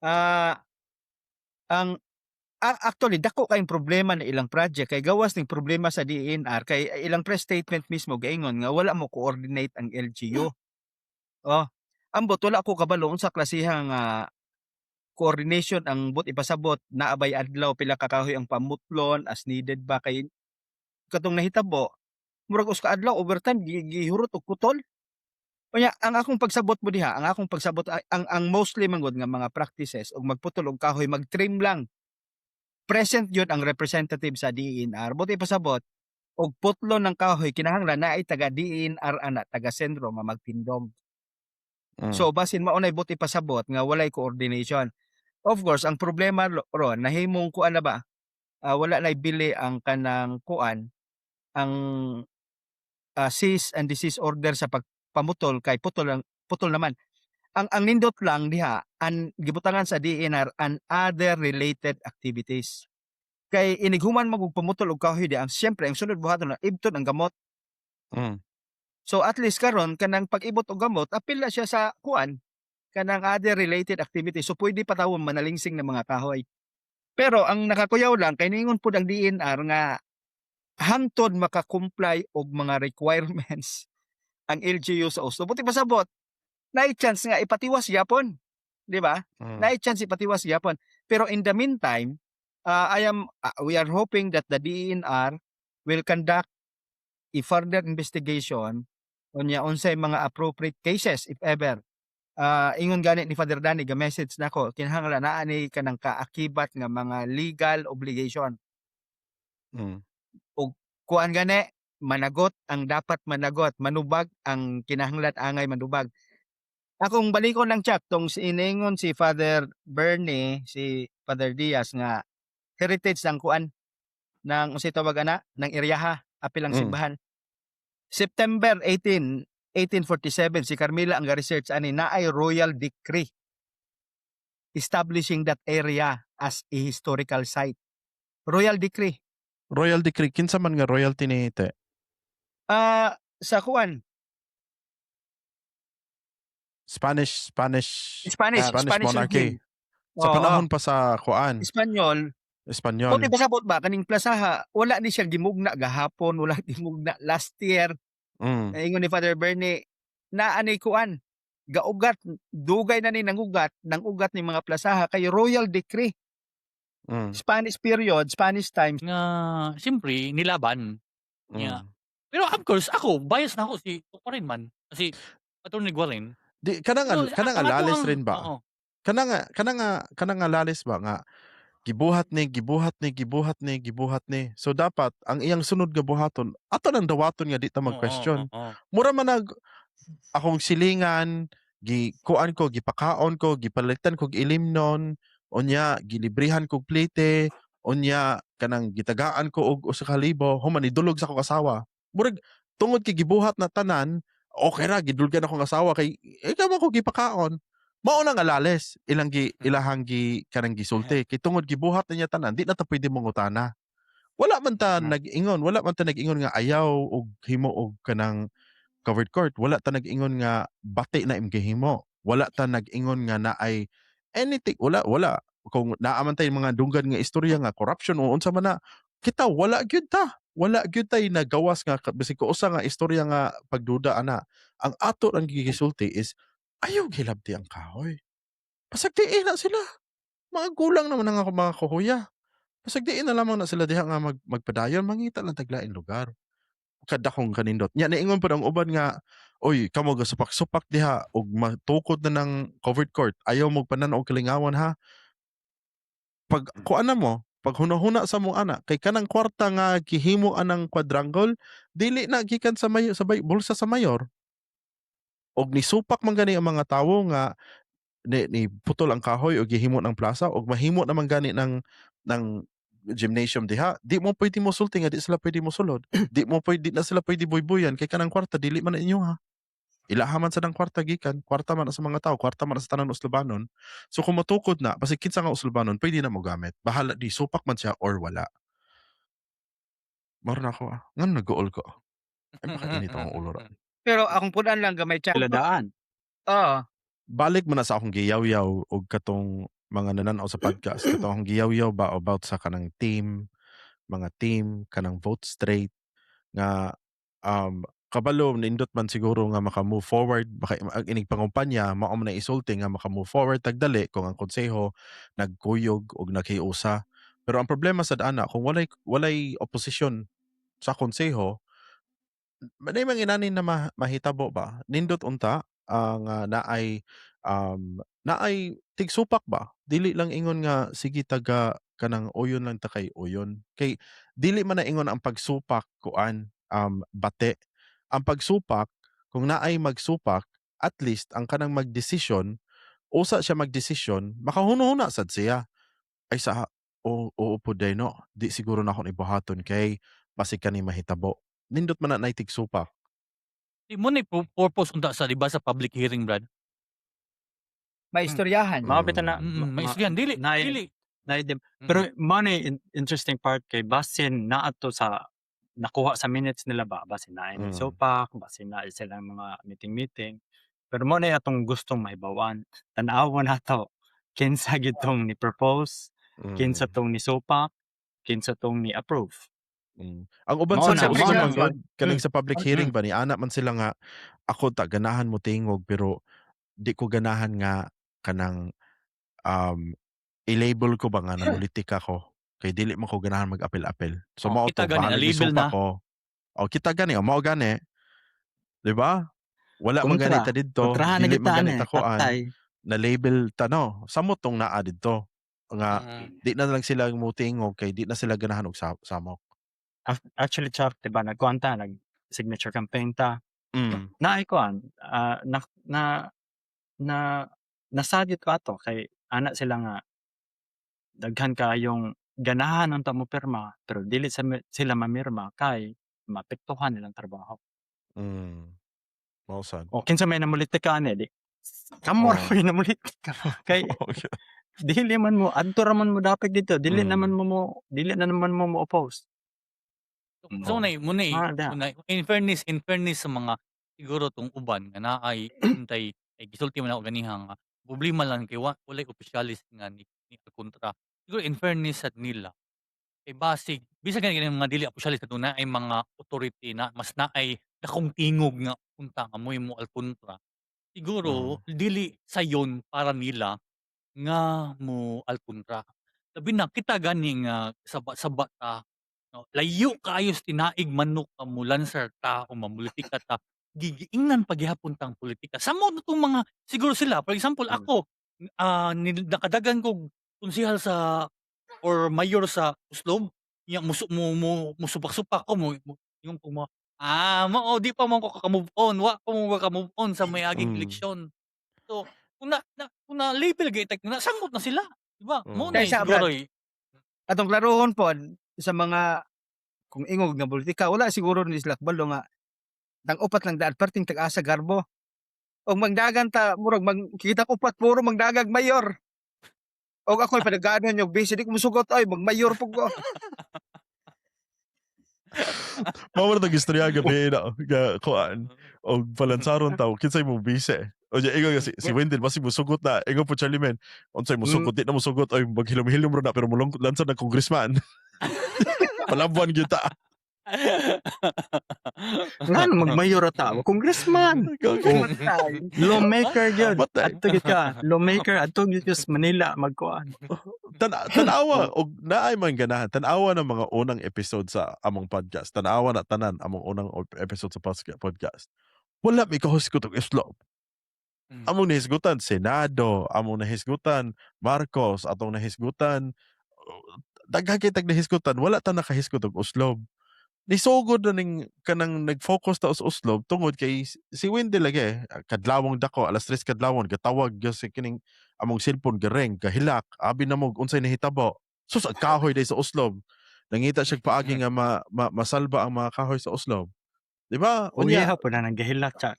Speaker 4: ang actually dako kayong problema na ilang project kay gawas ning problema sa DENR kay ilang press statement mismo gaingon nga wala mo coordinate ang LGU. Oh, ambot wala ko kabalo unsa klasehang coordination ang but ipasabot, naa bay adlaw pila ka kahoy ang pamutlon as needed ba, kay katong nahitabo murag usa ka adlaw overtime gihurot og putol. Unya ang akong pagsabot mo diha, ang akong pagsabot ay ang mostly man gud nga mga practices og magputol og kahoy, mag-trim lang. Present yun ang representative sa DENR. Buti pasabot og putlon ng kahoy kinahanglan naay taga DENR ana, taga sentro nga magtindog. So basin mao nay buti pasabot nga walay coordination. Of course, ang problema ron nahimong kuan na ba? Wala nay bili ang kanang kuan, ang cease and desist order sa pagpamutol kay putol ang putol naman. Ang nindot lang diha an gibutangan sa DENR and other related activities. Kay inighuman mo og pamutol og kahoy di ang siyempre ang sunod buhaton na ibton ang gamot. So at least karon kanang pag-ibot og gamot apil na siya sa kuan, kanang other related activities. So pwede pa tawon manalingsing ng mga kahoy. Pero ang nakakuyaw lang kay ningon pud ang DENR nga hangtod maka-comply og mga requirements ang LGU sa Oslo. Buti pasabot, naay chance nga ipatiwas gyapon, di ba? Naay chance ipatiwas gyapon. Pero in the meantime, I am we are hoping that the DENR will conduct a further investigation unya unsay mga appropriate cases, if ever. Ingon gani ni Father Danny, ga-message nako, kinahanglan naa ni kanang kaakibat nga mga legal obligation. Og kuan gani, managot ang dapat managot, manubag ang kinahanglan angay manubag. Akong balikon lang, Chuck, tong si iningon si Father Bernie, si Father Diaz nga heritage ng kuan, ng unsay tawag ana, ng eryaha, apil ang simbahan. September 18, 1847, si Carmela ang ga-research ani, naay royal decree establishing that area as a historical site. Royal decree.
Speaker 2: Royal decree, kinsa man nga royalty ni te?
Speaker 4: Sa kuan,
Speaker 2: Spanish Spanish
Speaker 4: Spanish,
Speaker 2: Spanish,
Speaker 4: Spanish
Speaker 2: monarchy.
Speaker 4: regime.
Speaker 2: Sa
Speaker 4: Oo.
Speaker 2: panahon pa sa kuan,
Speaker 4: Espanyol.
Speaker 2: Espanyol.
Speaker 4: Buti pasabot ba kaning plasaha wala ni siya gimugna gahapon, wala gimugna last year. Ingon ni Father Bernie, naa ni kuan, gaugat, dugay na ni nangugat, nangugat ni mga plasaha kay royal decree. Spanish period, Spanish times.
Speaker 1: Nga siyempre nilaban niya. Pero of course ako bias na ako, si Guarin man kasi Attorney Guarin.
Speaker 2: Di kanang
Speaker 1: Pero
Speaker 2: kanang
Speaker 1: ang ato
Speaker 2: alalis
Speaker 1: ang
Speaker 2: rin ba?
Speaker 1: Oo.
Speaker 2: Kana nga lalis ba nga gibuhat ni, gibuhat ni, gibuhat ni, gibuhat ni. So dapat ang iyang sunod nga buhaton ato nang dawaton nga di ta mag-question.
Speaker 1: Oo.
Speaker 2: Mura man nag akong silingan, gi kuan ko, gipakaon ko, gipalitan kog ilimnon, unya gilibrihan kog plite, unya kanang gitagaan ko og usa ka libo, human idulog sa akong asawa. Murag tungod kay gibuhat na tanan, okay ra gidulgan akong asawa kay ikaw man ko gipakaon. Mao na nga lales ilang gi ilahang gi kanang gisulti kay tungod gibuhat na niya tanan, di na ta pwede mangutana. Wala man ta nag-ingon, wala man ta nag-ingon nga ayaw og himo og kanang covered court, wala ta nag-ingon nga bati na imong gihimo, wala ta nag-ingon nga naay anything, wala, wala. Kung naa man tay mga dunggan nga istorya nga corruption o unsa man na, kita wala gyud ta. Wala gyud tay nagawas nga bisag usa nga istorya nga pagduda ana. Ang ato lang gigisulti is ayaw gilabti ang kahoy. Pasagtiin na sila. Mga gulang naman ang ako mga kahoya. Pasagtiin na lamang na sila diha nga magpadayon, mangita lang taglain lugar. Kadakong kanindot. Nya niingon pud ang uban nga, "Oy, kamo gasupak-supak diha og matukod na ng covered court. Ayaw mo panan og kalingawan ha." Pag kuan na mo, pag hunahuna sa mo ana, kay kanang kwarta nga gihimo anang quadrangle, dili na gikan sa mayor, sa bulsa sa mayor. Og nisupak man gani ang mga tawo nga ni putol ang kahoy og gihimo ng plaza og mahimo naman gani ng gymnasium diha, di mo pwede mo sulti nga di sila pwede mo sulod. Di mo pwede na sila pwede buybuyan kay kanang kwarta dili man na inyo ha. Ilaha man sa nang kwarta gikan, kwarta man na sa mga tao, kwarta man na sa tanan Uslobanon. So kung matukod na, basig kinsa nga Uslobanon pwede na mo gamit. Bahala di supak man siya or wala. Maro na ako ah. Ngano nag-uol ko? Ay, makainit akong ulo ra.
Speaker 4: Pero akong punan lang gamay
Speaker 3: Sila daan.
Speaker 4: Oo.
Speaker 2: Balik mo na sa akong giyaw-yaw og katong mga nananaw sa podcast, katong akong giyaw-yaw ba about sa kanang team, mga team, kanang vote straight nga kabalo nindot man siguro nga maka-move forward baka ang inig pangumpanya mao man na isulti nga maka-move forward tagdali kung ang konseho nagkuyog og naghiusa. Pero ang problema sad ana, kung walay opposition sa konseho, manay mga inani na mahitabo ba. Nindot unta ang naay tigsupak ba, dili lang ingon nga sige taga kanang uyon lang ta kay uyon, kay dili man na ingon ang pagsupak kuan bate ang pagsupak. Kung naay magsupak, at least ang kanang magdesisyon, usa siya magdesisyon, makahuno-huna sad siya ay sa o oo pud day no, di siguro na akong ibuhaton kay basig kani mahitabo. Nindot man na nay tigsupak.
Speaker 1: Di mo ni purpose unta sa, di ba, sa public hearing, Brad?
Speaker 4: May istoryahan.
Speaker 3: Mao bitaw na
Speaker 1: May istoryahan dili dili.
Speaker 3: Naay pero mao ni interesting part kay basin naa to sa nakuha sa minutes nila ba, basin naay nagsupak, basin naay silang mga meeting-meeting. Pero mao na atong gustong mahibaw-an. Tan-awon nato kinsa gyud tong ni-propose, kinsa tong nisupak, kinsa tong ni-approve.
Speaker 2: Ang uban
Speaker 3: Mao
Speaker 2: sa
Speaker 3: na,
Speaker 2: gusto
Speaker 3: mao na.
Speaker 2: man gud kaning sa public hearing ba, ni ana man sila nga ako ta ganahan mo tingog pero di ko ganahan nga kanang i-label ko ba nga namulitika ko kay dili man ko ganahan mag-apil-apil. So
Speaker 1: Oh,
Speaker 2: mao
Speaker 1: kita
Speaker 2: to
Speaker 1: gani
Speaker 2: bahalag
Speaker 1: na-label
Speaker 2: nisupak
Speaker 1: na.
Speaker 2: ko. Oh, kita gani, oh, mao gani. Di ba? Wala man
Speaker 4: Kontra.
Speaker 2: gani ta didto,
Speaker 3: Kontrahan na
Speaker 2: dili
Speaker 3: kita
Speaker 2: man gani
Speaker 3: ani,
Speaker 2: ta kuan,
Speaker 3: patay.
Speaker 2: Na label ta no. Samot tong naa didto nga di na lang sila motingog kay di na sila ganahan og samok.
Speaker 3: Actually, Chuck, di ba, nagkuan ta, nag signature campaign ta. Naay kuan, na na na nasad gyud ko ato kay ana sila nga daghan kaayong ganahan unta mo pirma pero dili sa sila mamirma kay maapektuhan nilang trabaho.
Speaker 2: Mao sad.
Speaker 3: O kinsa may namulitika ani di kamo ra mo'y namulitika kay dili man mo adto ra man mo dapig didto, dili naman mo dili na naman mo mo-oppose.
Speaker 1: So mo nay
Speaker 3: Ah, da.
Speaker 1: mo in fairness sa mga siguro tong uban nga naay hintay ay gisulti man nako ganiha nga problema lang kay wa walay opisyalis nga ni kontra. Siguro in fairness sad nila kay basig bisan gani mga dili opisyalis adto naay mga authority na mas naay dakong tingog nga unta nga mo'y mo alkontra. Siguro dili sayon para nila nga mo alkontra. Labi na kita gani nga saba-saba ta, no, layo kaayo sa tinaig manok nga mulansar ta o mamulitika ta, gigiingnan pa gihapon tang politika. Samot na tong mga siguro sila, for example ako, nakadagan kog konsehal sa or mayor sa Oslob, nya musu mo mo musupak-supak ko mo ingon ko mo, mao di pa man ko kaka-move on, wa pa mo maka-move on sa miaging eleksyon. So, kung na label gyud tag na samot na sila, di ba? Mao na
Speaker 4: Kaysa, Brad,
Speaker 1: siguro'y
Speaker 4: atong klarohon pod sa mga kung ingog nga politika, wala siguro ni sila kabalo nga tang upat lang daan perting tag-asa garbo. Og magdagan ta, murag mag kita ko pat puro magdagag mayor. Og ako'y padaganon yung busy, di ko musugot ay magmayor pug ko.
Speaker 2: Mao man tong istorya gabi na ga kuan og palansaron taw kinsay mo bise. O di ingon nga si Wendell basig musugot na, ingon po Charlie man unsay musugot, di na musugot oy, maghilom-hilom ra na pero mulong lansa ng congressman. Palabuan gyud ta.
Speaker 3: Ngano magmayor ra ta? Congressman. Oh, lawmaker gyud.
Speaker 2: Patay.
Speaker 3: Adto gyud ka. Lawmaker adto gyud ka sa Manila magkuan.
Speaker 2: Tanawa og naay man ganahan, tanawa ng mga unang episode sa among podcast. Tanawa na tanan among unang episode sa podcast. Wala mi kahisgot og Oslob. Among nahisgutan Senado, among nahisgutan Marcos, atong nahisgutan daghan kay tag nahisgutan, wala ta nakahisgot og Oslob. Nisugod na ning kanang nag-focus ta sa Oslob tungod kay si Wendy lagi kadlawong dako, alas 3 kadlawon gatawag gyud si kining among cellphone garing gahilak, abi na mo unsay nahitabo. Sus, ang kahoy day sa Oslob. Nangita siya paagi nga masalba ang mga kahoy sa Oslob. Di ba?
Speaker 3: Unya
Speaker 2: Unya
Speaker 3: po na nang gahilak cha.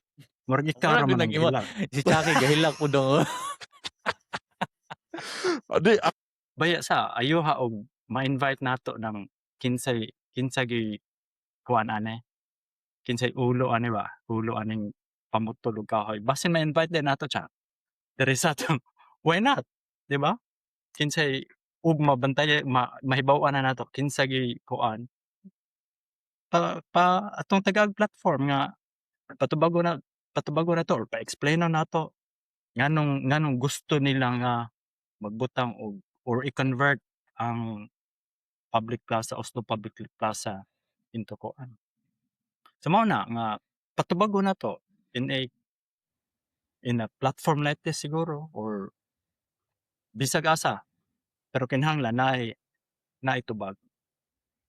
Speaker 3: Murag ikaw
Speaker 1: Wala
Speaker 3: ra
Speaker 1: gyud
Speaker 3: man ang
Speaker 1: nag-iwa.
Speaker 3: gahilak.
Speaker 1: Si Chucky gahilak po daw.
Speaker 2: Di
Speaker 3: Baya sa ayuha og ma-invite nato ng kinsay kinsa gi kuan ane. Kinsay ulo ani ba? Ulo aning pamutol og kahoy. Basin ma-invite din nato cha. Diri sa atong, why not? Di ba? Kinsay ug mabantay mahibaw-an na nato kinsa gi kuan pa atong tagaag platform nga patubago na to or pa-explain na nato nganong gusto nila nga magbutang og or i-convert ang public plaza, Oslo Public Plaza, into kuan. So mao na nga patubago na to in a platform like this siguro or bisag asa, pero kinahanglan naay tubag.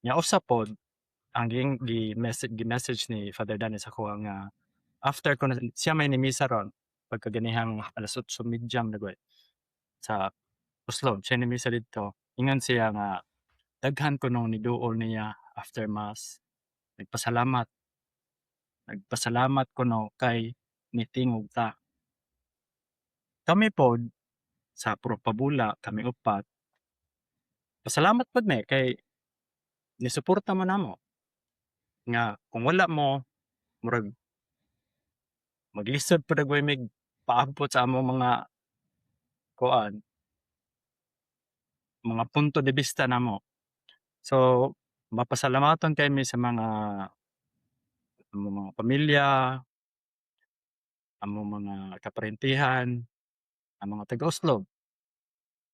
Speaker 3: Nya usa pod ang ging gi-message ni Father Danny sa akoa nga after ko na siya may nimisa ron pagkaganihang alas 8:30 na gud sa Oslo siya nimisa didto. Ingon siya nga daghan kuno niduol niya after mass, nagpasalamat kuno kay nitingog ta. Kami pod sa Pro Pabula, kami upat, pasalamat pod mi kay nisuporta mo namo nga kung wala mo, murag maglisod pud mig paabot sa among mga kuan, mga punto de vista namo. So mapasalamaton kay mi sa mga among mga pamilya, among mga kaparentihan, ang mga taga-Oslob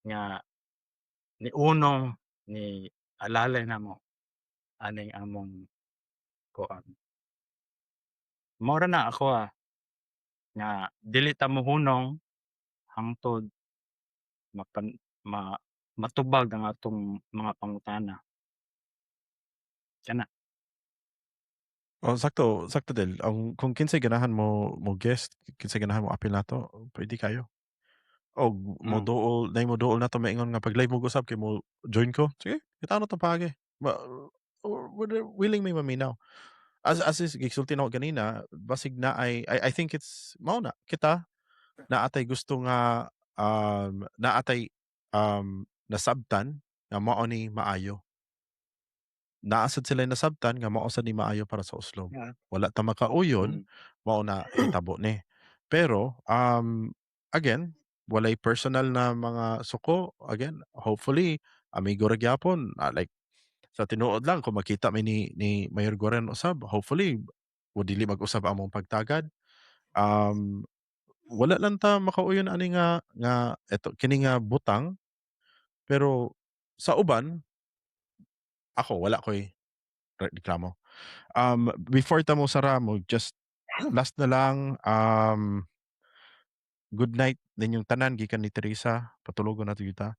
Speaker 3: nga niunong ni alalay namo aning among kuan. Mao ra na ako nga dili ta mohunong hangtod mapan ma matubag ang atong mga pangutana. Kana.
Speaker 2: Oh, sakto sakto del. Ang kung kinsay ganahan mo guest, kinsay ganahan mo apil nato, pwede kayo. Og mo duol, nay mo duol nato maingon nga pag live mo usab kay mo join ko. Sige, kita na to paagi. Ma or we're willing may maminaw. As is gisulti nako ganina, basig na ay I think it's mao na kita naa tay gusto nga naa tay nasabtan nga mao ni maayo. Naa sad sila nasabtan nga mao sad ni maayo para sa Oslob. Wala ta makauyon, mao na hitabo ni. Pero again, walay personal na mga suko, again, hopefully amigo ra gyapon, like sa tinuod lang kung makita mi ni Mayor Guaran usab, hopefully o dili mag-usab among pagtagad. Wala lang ta makauyon ani nga eto kini nga butang, pero sa uban ako wala ko'y reklamo. Before ta mo sara mo, just last na lang, good night ninyong tanan gikan ni Teresa, patulogon nato kita.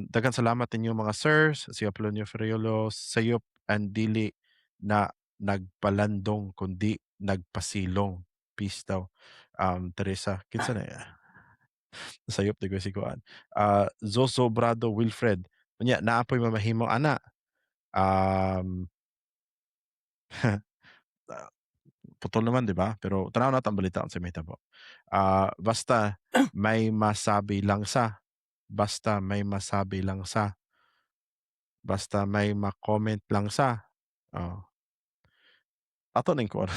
Speaker 2: Daghang salamat ninyo mga sirs, si Apolonio Ferriolo, sayop and dili na nagpalandong kundi nagpasilong. Peace daw. Teresa, kinsa na sayop di ko si kuan. Zozo Brado Wilfred, unya naa poy mamahimo ana. Putol naman, di ba? Pero tanaw nato ang balita unsay mahitabo. Ah, basta may masabi lang sa. Basta may masabi lang sa. Basta may ma-comment lang sa. Oh. Ato ning kuan.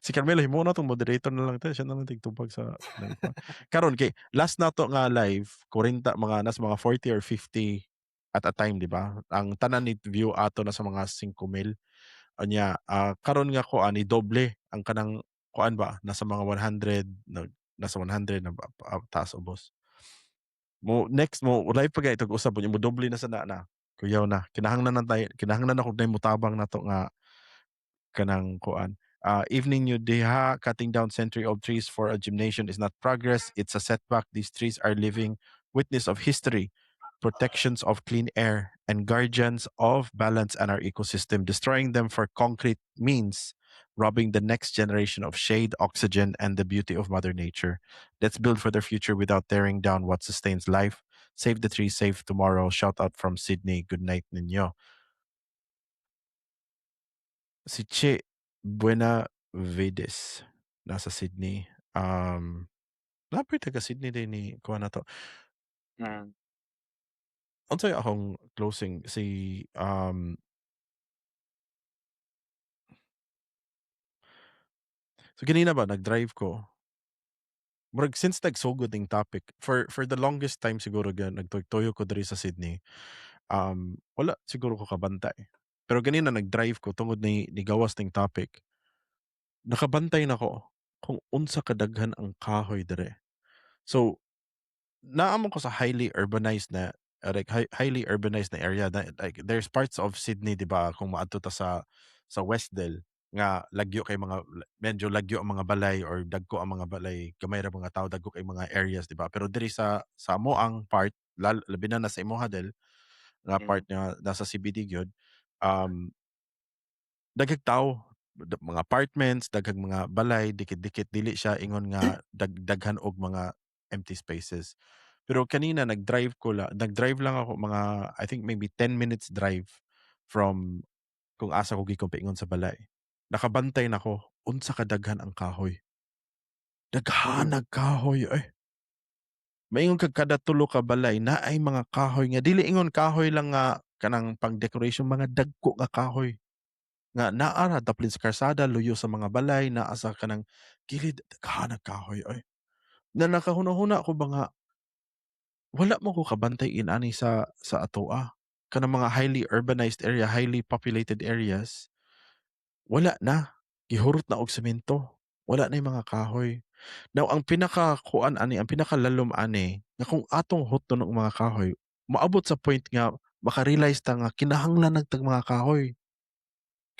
Speaker 2: Si Carmelo, himo na tong moderator na lang tayo, siya na lang tigtubag sa nang kuan. Karon kay last nato nga live, 40, mga nas mga 40 or 50 at a time, di ba? Ang tanan ni view ato na sa mga 5,000. Unya, karon nga kuan ni doble ang kanang kuan ba, nasa mga 100, nag nasa 100 na taas ubos. Mo next mo live pa gani tog usab, unya mo doble na sa na na. Kuyaw na kinahanglan na tayo, kinahanglan na kog nay mutabang nato nga kanang kuan. Evening new diha, cutting down century old trees for a gymnasium is not progress, it's a setback. These trees are living witness of history, protections of clean air, and guardians of balance and our ecosystem. Destroying them for concrete means robbing the next generation of shade, oxygen, and the beauty of Mother Nature. Let's build for the future without tearing down what sustains life. Save the trees, save tomorrow. Shout out from Sydney. Good night ninyo. Si Che Buenavides nasa Sydney. Naa taga Sydney din ni kuha na to. Unsay akong closing si So ganina ba nag-drive ko. Murag since nagsugod ning topic for the longest time siguro gan nagtuyo ko diri sa Sydney. Wala siguro ko kabantay. Pero ganina nag-drive ko tungod ni gawas ning topic. Nakabantay nako kung unsa kadaghan ang kahoy dire. So naa man ko sa highly urbanized na like highly urbanized na area na like there's parts of Sydney, di ba, kung maadto ta sa Westdale nga lagyo kay mga medyo lagyo ang mga balay or dagko ang mga balay, gamay ra mga tao, dagko kay mga areas, di ba? Pero diri sa amoang part, labi na na sa imuha del nga part nga nasa CBD gyud, daghang tao, mga apartments, daghang mga balay, dikit-dikit, dili siya ingon nga daghan og mga empty spaces. Pero kanina nag-drive ko la nag-drive lang ako mga I think maybe 10 minutes drive from kung asa ko gikan paingon sa balay. Nakabantay nako unsa kadaghan ang kahoy. Daghan nag kahoy eh. Maingon kag kada tulo ka balay naay mga kahoy nga dili ingon kahoy lang nga kanang pang decoration, mga dagko nga kahoy. Nga naa ra daplin sa karsada, luyo sa mga balay, naa sa kanang gilid, daghan nag kahoy oy. Na nakahuna-huna ko ba nga wala mo ko kabantay inani sa atoa. Kanang mga highly urbanized area, highly populated areas, wala na. Gihurot na og semento. Wala na yung mga kahoy. Now, ang pinaka kuan ani, ang pinakalalom ani, nga kung atong hutton og mga kahoy, moabot sa point nga maka-realize ta nga kinahanglan nagtag mga kahoy.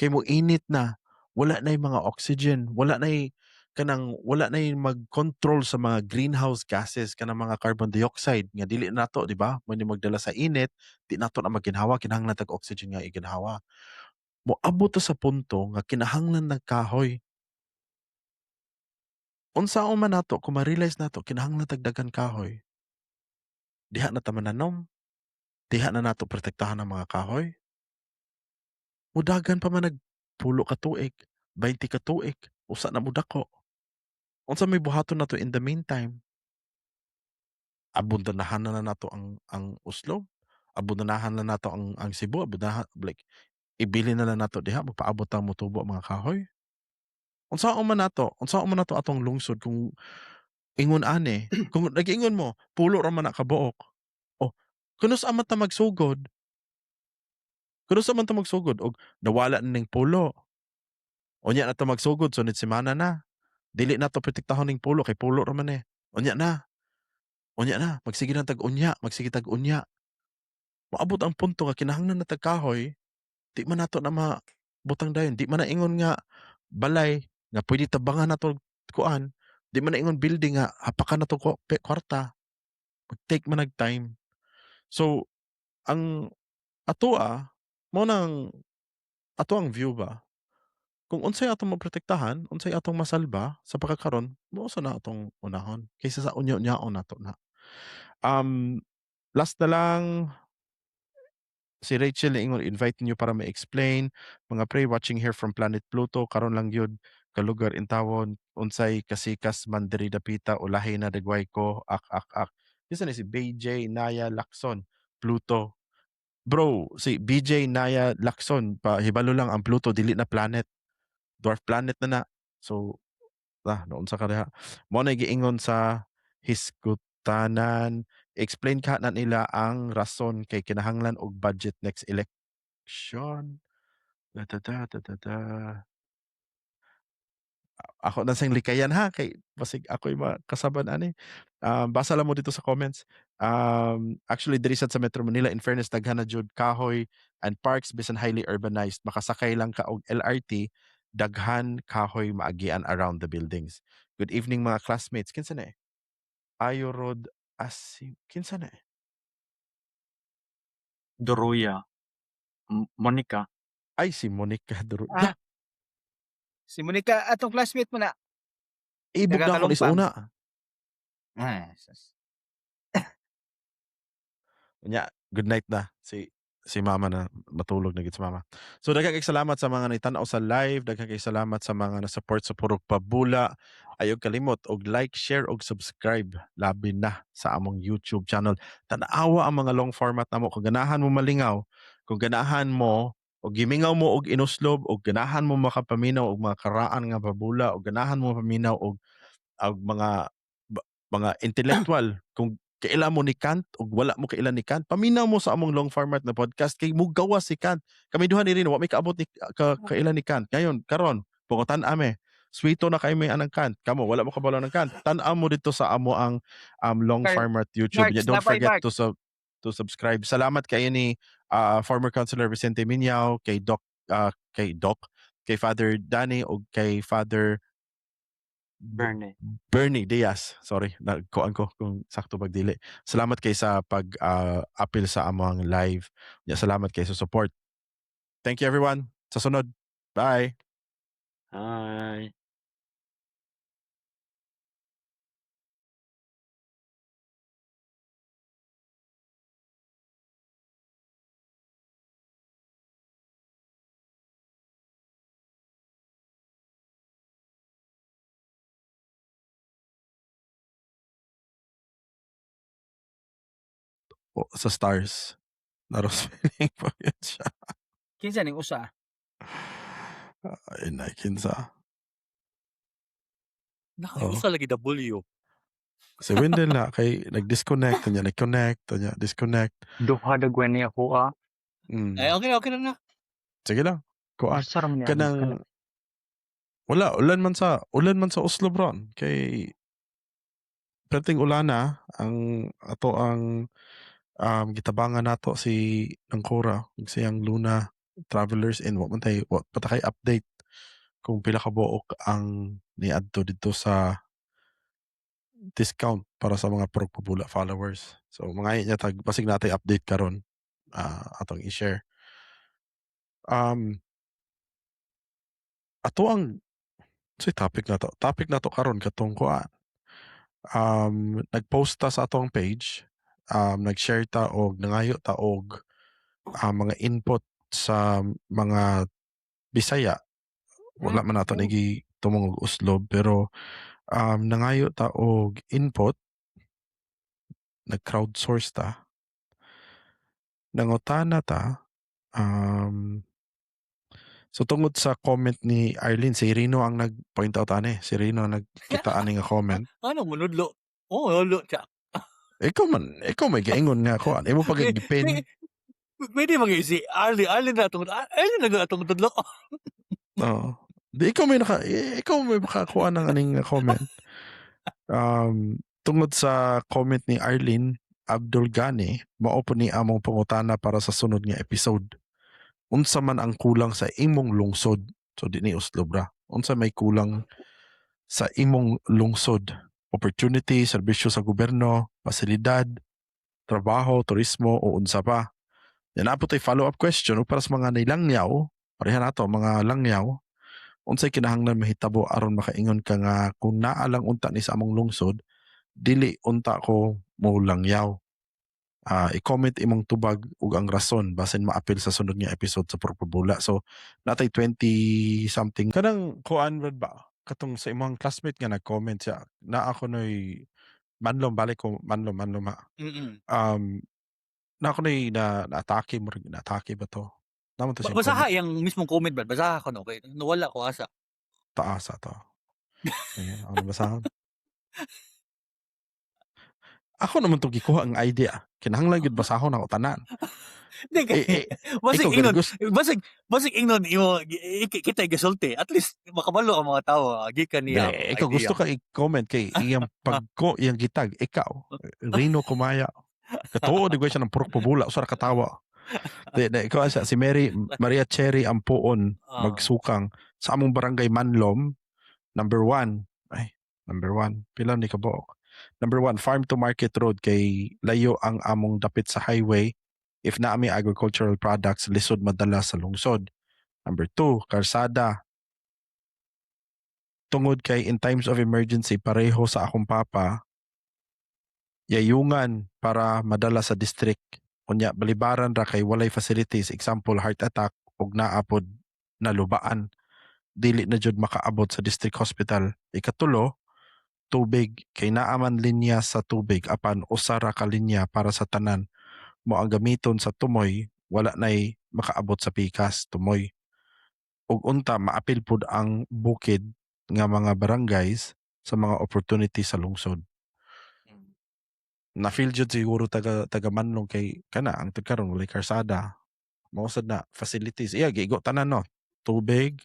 Speaker 2: Kay mo init na, wala na yung mga oxygen, wala na kanang wala na yung mag-control sa mga greenhouse gases, kanang mga carbon dioxide nga dili nato, di ba? Mo ni magdala sa init, di nato na maginhawa, kinahanglan tag oxygen nga iginhawa. Moabot ta sa punto nga kinahanglan ng kahoy. Unsaon man nato kung ma-realize nato kinahanglan tag daghan kahoy. Diha na ta mananom. Diha na nato protektahan ang mga kahoy. Mudagan pa man nag 10 ka tuig, 20 ka tuig, usa na modako. Unsa may buhaton nato in the meantime? Abandonahan na nato ang Oslo, abandonahan na nato ang Cebu, abandonahan, like ibilin na lang nato diha magpaabot ta motubo ang mga kahoy. Unsaon man nato? Unsaon man nato atong lungsod kung ingon ani, kung nag-ingon mo pulo ra man na kabuok. Oh, kanus-a man ta magsugod? Kanus-a man ta magsugod og nawala na ning pulo? Unya na ta magsugod sunod semana na. Dili nato protektahon ning pulo kay pulo ra man eh. Unya na. Unya na, magsige na tag unya, magsige tag unya. Moabot ang punto nga kinahanglan na tag kahoy, di man nato na mabutang dayon, di man na ingon nga balay nga pwede tabangan nato kuan, di man na ingon building nga hapakan nato kwarta. Mag-take man nag time. So ang atoa mao nang ato ang view ba. Kung unsay atong maprotektahan, unsay atong masalba sa pagkakaron, mao sa na atong unahon kaysa sa unya-unyaon nato na. Last na lang, si Rachel niingon, invite niyo para ma-explain. Mga pre, watching here from planet Pluto, karon lang gyud. Kalugar intawon, unsay kasikas man diri dapita, ulahi na dagway ko, ak ak ak. Kinsa ni si BJ Naya Lacson, Pluto. Bro, si BJ Naya Lacson, pahibalo lang, ang Pluto dili na planet. Dwarf planet na na. So, naunsa ka diha. Mao na giingon sa hiskutanan. Explain ka na nila ang rason kay kinahanglan og budget next election. Da da da da da da. Ako na sang likayan ha, kay basig ako'y makasaban ani. Basa lang mo dito sa comments. Actually diri sad sa Metro Manila, in fairness, daghan na jud kahoy and parks bisan highly urbanized. Makasakay lang ka og LRT, daghan kahoy maagian around the buildings. Good evening, mga classmates. Kinsa na eh? Ayorod Asim, kinsa na eh?
Speaker 3: Duruya. Monica.
Speaker 2: Ay, si Monica Duru.
Speaker 4: Ah. Si Monica, atong classmate mo na.
Speaker 2: Ibog na ako ni sa
Speaker 4: Taga-Kalumpang.
Speaker 2: una.
Speaker 4: Ah, sus.
Speaker 2: Unya, good night na si si mama na, matulog na gid si mama. So daghang kay salamat sa mga nagtan-aw sa live, daghang kay salamat sa mga na-support sa Purok Pabula. Ayaw kalimot og like, share og subscribe, labi na sa among YouTube channel. Tan-awa ang mga long format namo kung ganahan mo malingaw, kung ganahan mo og gimingaw mo og inuslob, og ganahan mo makapaminaw og mga karaan nga pabula, og ganahan mo paminaw og mga intellectual, kung kaila mo ni Kant ug wala mo kaila ni Kant, paminaw mo sa among long format na podcast kay mugawa si Kant. Kami duha ni Rino, wa may kaabot ni kaila ni Kant. Ngayon, karon, pugutan ame. Sweeto na kay may anang Kant. Kamo wala mo kabalo ng Kant. Tan-aw mo dito sa amo ang long
Speaker 4: Mark,
Speaker 2: format YouTube.
Speaker 4: Marks,
Speaker 2: Yeah, don't
Speaker 4: napay
Speaker 2: forget
Speaker 4: Mark.
Speaker 2: to subscribe. Salamat kay ni former Councilor Vicente Minyao, kay Doc, kay Father Danny ug kay Father
Speaker 3: Bernie.
Speaker 2: Bernie Diaz. Sorry, nagkuan ko kung sakto pagdili. Salamat kay sa pag apil sa among live. Yeah, salamat kay sa support. Thank you, everyone. Sa sunod. Bye.
Speaker 3: Hi.
Speaker 2: O, sa stars. Naros feeling pa yun siya.
Speaker 4: Kinsa ning usa?
Speaker 2: Ay, na, kinsa.
Speaker 1: Naka
Speaker 2: Oh.
Speaker 1: usa lagi W.
Speaker 2: Si Wendell na, kay nag-disconnect, niya, nag-connect, niya, disconnect.
Speaker 3: Duha dagway ni ako ah.
Speaker 1: Ay, okay na na.
Speaker 2: Sige lang. Kuan.
Speaker 3: Asa ra man ni ang
Speaker 2: Kanang, wala, ulan man sa Oslo, bro. Kay, perting ulana, ang, ato ang, gitabangan nato si Nangkora, ug siyang Luna Travelers Inn. Wa man tay, wa pa ta kay update kung pila ka buok ang niadto didto sa discount para sa mga Purok Pabula followers. So mga niya tag basig natay update karon, atong i-share. Ato ang say topic na to. Topic na to karon katong kuan. Nag-post ta sa atong page, nag-share ta og nangayo ta og mga input sa mga Bisaya. Wala man nato nigi tumong og uslob, pero nangayo ta og input, nag-crowdsource ta. Nangutana ta, so tungod sa comment ni Arlene, si Rino ang nag-point out ani, si Rino ang nagkita ani nga comment.
Speaker 1: Ano munudlo? Oh, munudlo siya.
Speaker 2: Ikaw man, ikaw may giingon nga kuan, imo pa gipin.
Speaker 1: Pwede mag si Arlene, Arlene na atong Arlene na atong tudlo.
Speaker 2: Oo. Di ikaw may makakuha ng aning comment. Tungod sa comment ni Arlene Abdul Gani, mao po ni among pangutana para sa sunod nga episode. Unsa man ang kulang sa imong lungsod? So di ni uslob ra. Unsa may kulang sa imong lungsod? Opportunity, serbisyo sa gobyerno, pasilidad, trabaho, turismo o unsa pa. Yan na po tay follow-up question ug para sa mga nilangyaw, pareha nato mga langyaw, unsay kinahanglan mahitabo aron makaingon ka nga kung naa lang unta ni sa among lungsod, dili unta ko mo langyaw. I-comment imong tubag ug ang rason basin maapil sa sunod nga episode sa Purok Pabula. So natay 20 something kanang kuan brad ba, katong sa imong classmate nga nag-comment siya na ako noy manlom, balik ko manlom manlom ha. Na ako noy na naatake mo, naatake ba to? Namo to
Speaker 1: Ba
Speaker 2: siyang
Speaker 1: basaha
Speaker 2: comment.
Speaker 1: yang mismong comment, brad, basaha ko 'no, kay nawala ko asa.
Speaker 2: Taasa to. Ayan, ako na basahon. Ako naman to gikuha ang idea. Kinahanglan gyud basahon ako tanan.
Speaker 1: Di kay
Speaker 2: Eh, eh,
Speaker 1: basig
Speaker 2: ikaw
Speaker 1: ingnon
Speaker 2: gus
Speaker 1: basig ingnon imo kita gisulti, at least makabalo ang mga tawo gikan niya
Speaker 2: Di,
Speaker 1: akong
Speaker 2: ikaw
Speaker 1: idea.
Speaker 2: gusto ka i-comment kay iyang pagko iyang gitag ikaw Rino Kumaya. Katuo di ko siya ng Purok Pabula, usa ra katawa. Di, di, ikaw siya si Mary Maria Cherry Ampuon magsukang sa among barangay Manlom, number 1. Ay, number 1. Pila ni kabuok? Number 1, farm to market road kay layo ang among dapit sa highway. If naa mi agricultural products, lisod madala sa lungsod. Number 2, karsada. Tungod kay in times of emergency, pareho sa akong papa, yayungan para madala sa district. Unya, balibaran ra kay walay facilities, example heart attack ug naa pod nalubaan. Dili na jud makaabot sa district hospital. Ikatulo, tubig kay naa man linya sa tubig apan usa ra ka linya para sa tanan. Mo ang gamiton sa tumoy, wala nay makaabot sa pikas tumoy. Ug unta maapil pud ang bukid nga mga barangays sa mga opportunity sa lungsod. Na-feel jud siguro taga Manlong kay kana ang karon walay karsada. Mao sad na facilities. Iya giigo tanan no. Tubig,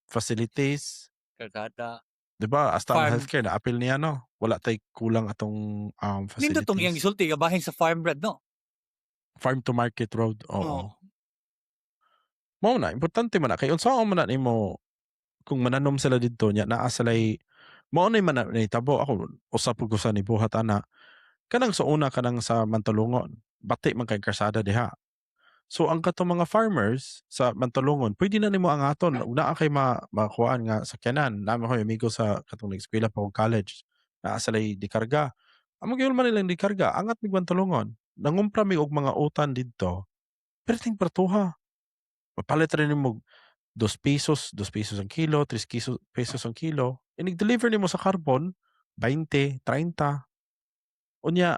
Speaker 2: facilities,
Speaker 1: Karsada.
Speaker 2: 'Di ba? Hasta ang
Speaker 1: Farm.
Speaker 2: healthcare na apil niya no. Wala tay kulang atong
Speaker 1: Nindot tong iyang
Speaker 2: facilities.
Speaker 1: gisulti gabahin sa farm, brad, no?
Speaker 2: Farm to market road, oo.
Speaker 1: Oo.
Speaker 2: Mao na importante man na kay unsaon man na nimo kung mananom sila didto nya naa sila'y mao nay man na nahitabo. Ako usa pud ko sa nibuhat ana kanang sa una, kanang sa Mantalongon, bati man kay karsada diha. So ang katong mga farmers sa Mantalongon pwede na nimo angaton ug naa kay ma makuan nga sakyanan. Naa man koy amigo sa katong nag-eskwela pa og college, naa sila'y dikarga. Amo gyud man nilang dikarga, angat mig Mantalongon, nangumpra mi og mga utan didto, perting baratuha. Mapalit ra nimo ₱2, ₱2 ang kilo, 3 pesos ang kilo, inig-deliver nimo sa Carbon 20, 30. Unya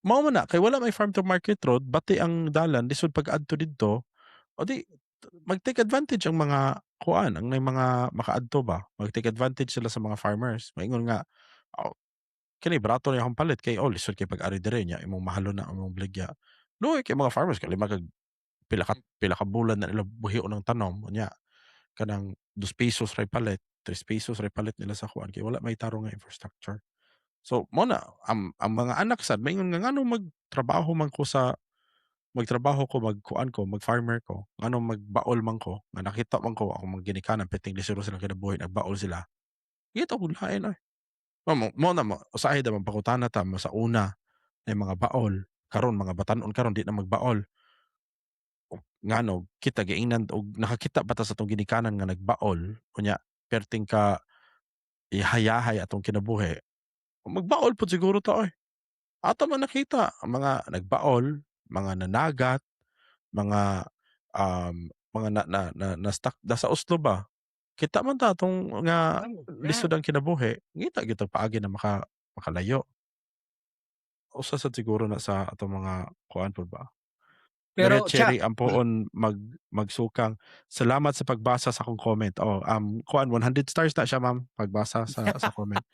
Speaker 2: mao man na kay wala may farm to market road, bati ang dalan, lisod pag-adto didto, o di mag-take advantage ang mga kuan, ang may mga makaadto ba, mag-take advantage sila sa mga farmers. Maingon nga, "Oh, kini barato ni akong palit kay oh lisod kay pag-ari diri nya imong mahalon na imong baligya." Luoy kay mga farmers kay lima kag pila ka bulan na nila buhion ang tanom, unya kanang ₱2 ray palit, ₱3 ray palit nila sa kuan kay wala may tarong nga infrastructure. So mao na ang mga anak sad maingon nga nganong magtrabaho man ko sa magtrabaho ko, magkuan ko, mag-farmer ko, nganong magbaol man ko, nga nakita man ko akong mga ginikanan perting lisod silang kinabuhi nagbaol sila. Ngita og lain oy. Mao mao na mo usahay da magpangutana ta mo sa una na mga baol, karon mga batan-on karon di na magbaol. Og ngano kita giingnan og nakakita ba ta sa atong ginikanan nga nagbaol unya perting ka ihayahay atong kinabuhi, magbaol pud siguro ta oy. Ato man nakita ang mga nagbaol, mga nanagat, mga na na na na-stuck na sa Oslo ba. Kita man ta atong nga lisod ang kinabuhi, ngita gyud tag paagi na makalayo. Usa sad siguro na sa atong mga kuan pud ba.
Speaker 4: Pero
Speaker 2: Maria Cherry Ampoon magsukang. Salamat sa pagbasa sa akong comment. Oh, kuan 100 stars na siya, ma'am, pagbasa sa comment.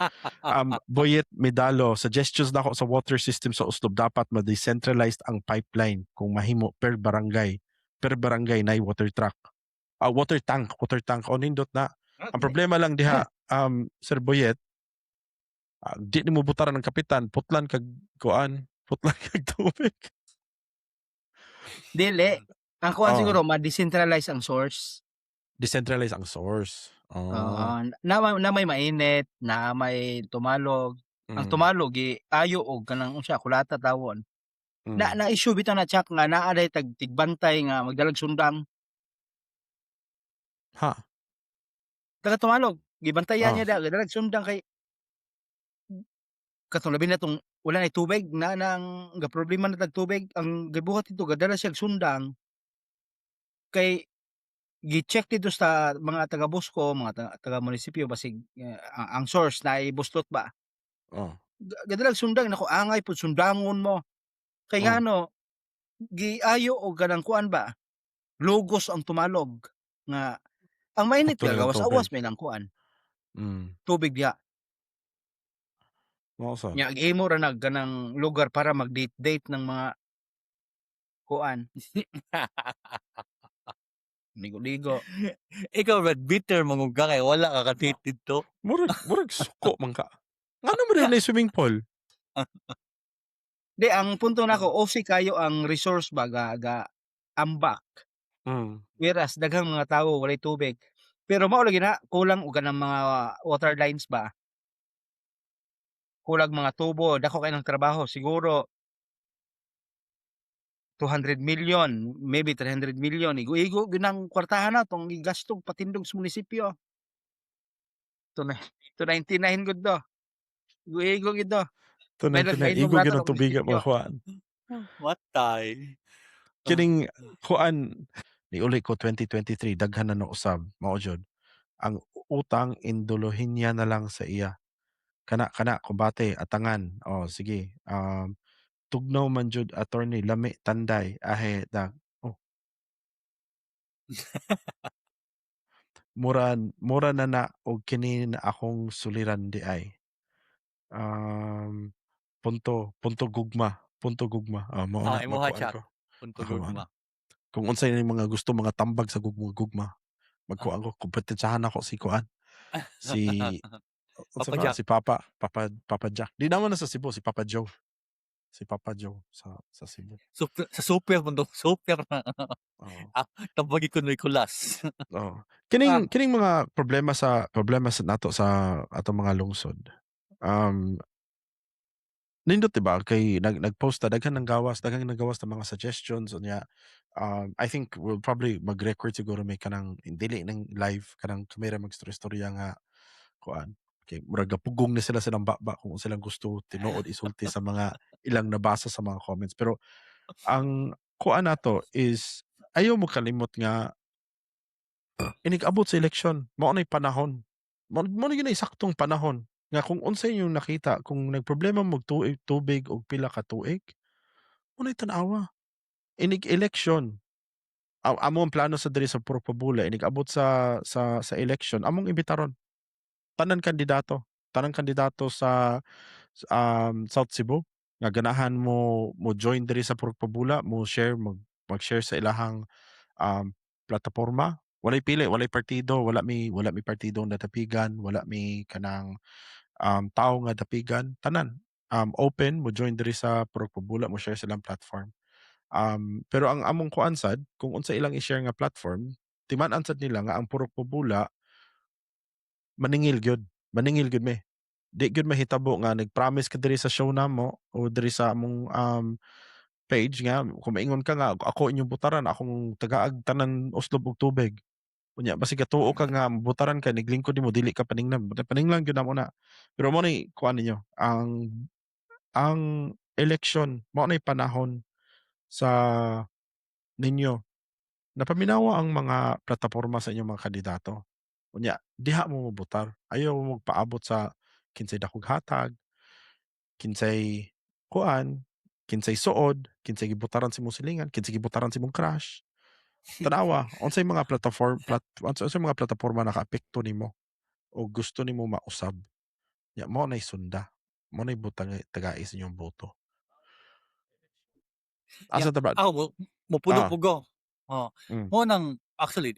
Speaker 2: Boyet Medalo, suggestions nako sa water system sa Oslob, dapat ma-decentralized ang pipeline kung mahimo per barangay. Per barangay nay water truck. Ah, water tank, water tank. O nindot na. Ang problema lang diha, Sir Boyet, di nimo butaran ng kapitan, putlan kag kuan, putlan kag tubig.
Speaker 4: Dili. Ang kuan
Speaker 2: Oh.
Speaker 4: siguro ma-decentralize ang source.
Speaker 2: Decentralize ang source. Oh.
Speaker 4: Oo, na may mainit, na may tumalog. Ang tumalog gi ayo og kanang unsa kulata tawon. Na na issue bitaw na check nga naa day tag tigbantay nga magdalag sundang.
Speaker 2: Ha?
Speaker 4: Taga tumalog, gibantayan
Speaker 2: Oh.
Speaker 4: niya da, gidalag sundang kay Katong labi na tong wala nay tubig na nang gaproblema na tag tubig, ang gibuhat didto gadala siyag sundang kay gi-check didto sa mga taga Bosco, mga taga munisipyo, basig ang source naay buslot ba. Gadala sundang, nako, angay pud sundangon mo. Kay ngano giayo og kanang kuan ba, lugos ang tumalog nga ang mainit
Speaker 2: Adto nilang
Speaker 4: gawas-awas
Speaker 2: tubig.
Speaker 4: may nang kuan. Tubig diha.
Speaker 2: Mao sad.
Speaker 4: Nya gihimo ra nag kanang lugar para mag-date-date ng mga kuan. Ligo-ligo.
Speaker 1: Ikaw Brad, bitter man ka kay wala ka ka-date didto.
Speaker 2: Murag suko man ka. Ngano man na swimming pool?
Speaker 4: Di, ang punto nako, OC kayo ang resource ba ga ambak. Whereas daghang mga tawo walay tubig. Pero mao lagi na kulang og kanang mga water lines ba. Kulang mga tubo, dako kay ng trabaho siguro 200 million, maybe 300 million, igo-igo gyud ang kwartahan na tong gigastong patindog sa munisipyo. 299 gud do. Igo-igo gid do. May
Speaker 2: 299
Speaker 4: nagpainom
Speaker 2: igo
Speaker 4: na
Speaker 2: gyud
Speaker 4: to
Speaker 2: ang
Speaker 4: ang
Speaker 2: tubiga
Speaker 4: munisipyo.
Speaker 2: mga kuan.
Speaker 1: Matay.
Speaker 2: Kining kuan niuli ko 2023, daghan na no usab, mao jud. Ang utang induluhinya na lang sa iya. Kana kumbate atangan. Oh, sige. Tugnaw man jud, attorney, lami tanday ahe da. Oh. Mura na na og kini na akong suliran di ay. Punto punto gugma, punto gugma. Ah, mao
Speaker 1: Ah,
Speaker 2: na
Speaker 1: imuha
Speaker 2: magkuan
Speaker 1: chat.
Speaker 2: ko.
Speaker 1: Punto
Speaker 2: Ako
Speaker 1: gugma.
Speaker 2: ana. Kung unsay mga gusto mga tambag sa gugma gugma, magkuan ko, kompetensyahan ako si kuan. Si unsa
Speaker 1: Papa
Speaker 2: ba?
Speaker 1: Jack.
Speaker 2: Si Papa Jack. Di naman na sa Cebu, si Papa Joe. Si Papa Joe sa Cebu.
Speaker 1: Super, sa super mundo, super.
Speaker 2: Oo.
Speaker 1: Ah, tambagi ko Nicolas.
Speaker 2: Oo. Kining mga problema sa nato sa atong mga lungsod. Nindot diba kay nag-post ta, daghan ng gawas ng mga suggestions unya. I think we'll probably mag-record siguro, may kanang dili nang live, kanang kamera, magstorya-storya nga kuan kay murag gapugong ni sila silang baba kung silang gusto tinuod isulti sa mga ilang nabasa sa mga comments, pero ang kuan nato is ayaw mo kalimot nga inig-abot sa eleksyon, mao nay panahon, mao na gyud ay saktong panahon nga kung unsay inyong nakita, kung nagproblema mo og tubig og pila ka tuig, mao nay tan-awa inig eleksyon. Amo ang plano sa diri sa Purok Pabula, inig abot sa election, among imbitaron tanan kandidato sa South Cebu nga ganahan mo join diri sa Purok Pabula, mo share, mag-share sa ilahang plataporma. Walay pili, walay partido, wala mi partidong natapigan, wala mi kanang tawo nga dapigan, tanan open mo join diri sa Purok Pabula, mo share silang platform. Pero ang among kuan sad, kung unsa ilang i-share nga platform, timan-an sad nila nga ang Purok Pabula maningil gyud mi. Di gyud mahitabo nga nag-promise ka diri sa show namo o diri sa among page nga kung maingon ka nga ako inyong butaran, akong tagaag tanan uslob og tubig. Unya basig katuo ka nga butaran ka, naglingkod nimo, dili ka paninglan, paninglan gyud namo na. Pero mao ni kuan ninyo, ang eleksyon mao nay panahon sa ninyo. Napaminawa ang mga plataporma sa inyong mga kandidato. Unya diha mo mobotar. Ayaw mo magpaabot sa kinsay dakog hatag, kinsay kuan, kinsay suod, kinsay gibutaran sa imong silingan, kinsay gibutaran sa imong crush. Tan-awa unsay mga plataporma nakaapekto nimo o gusto nimo mausab. Nya mao nay sunda, mao nay butang tagai sa inyong boto. Asa ta, Brad?
Speaker 1: Ako mopuno
Speaker 2: Ah.
Speaker 1: po ko. Oh. Mo nang actually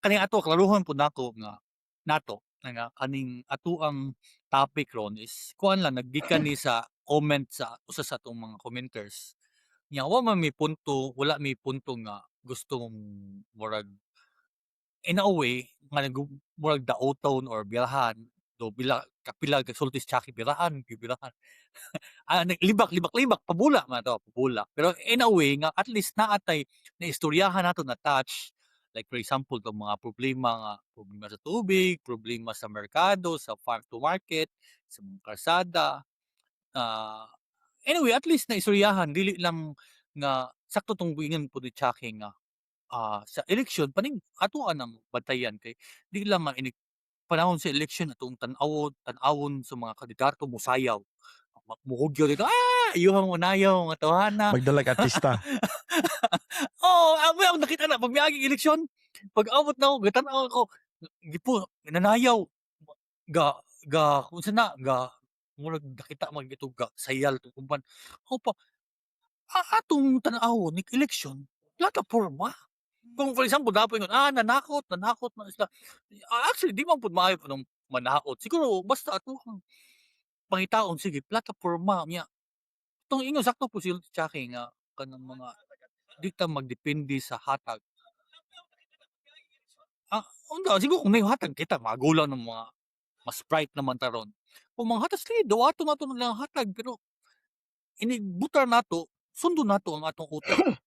Speaker 1: kaning ato klaruhon pud nako nga nato nga kaning ato ang topic ron is kuan lang, naggikan ni sa comment sa usa sa atong mga commenters. Nya wa man mi punto, wala mi punto nga gustong murag in a way nga nag murag daoton or birahan do bila kapila gasulti si Chucky, birahan gibirahan. Ah, naglibak libak libak pabula man to, pabula. Pero in a way nga at least naa tay naistoryahan nato na touch, like for example tong mga problema nga problema sa tubig, problema sa merkado, sa farm to market, sa mga kalsada. Anyway, at least naistoryahan, dili lang nga sakto tong giingon po ni Chucky nga sa eleksyon paning atoa nang bantayan kay di lang nga inig panahon sa eleksyon atong tan-awon tan-awon sa mga kandidato mosayaw, muhugyo dito, iyuhang monayaw nga tawhana.
Speaker 2: Magdalag artista.
Speaker 1: Oo, amo akong nakita na pag miaging eleksyon, pag abot nako gitan-aw ako, gipo nanayaw, ga ga unsa na ga murag nakita man gito ga sayal tong uban. Ako pa, atong tan-awon nig eleksyon, plataporma. Kung for example dapat ingon, nanakot, nanakot man sila. Actually di man pud maayo punong manaot. Siguro basta atoang pangitaon, sige, plataporma niya. Tong ingon sakto po si Chucky nga kanang mga di ta magdepende sa hatag. Unta siguro kung may hatag kita magulang ng mga mas bright naman taron. Kung mga hatag sige, dawaton nato na lang hatag, pero inigbutar nato, sundon nato ang atong utok.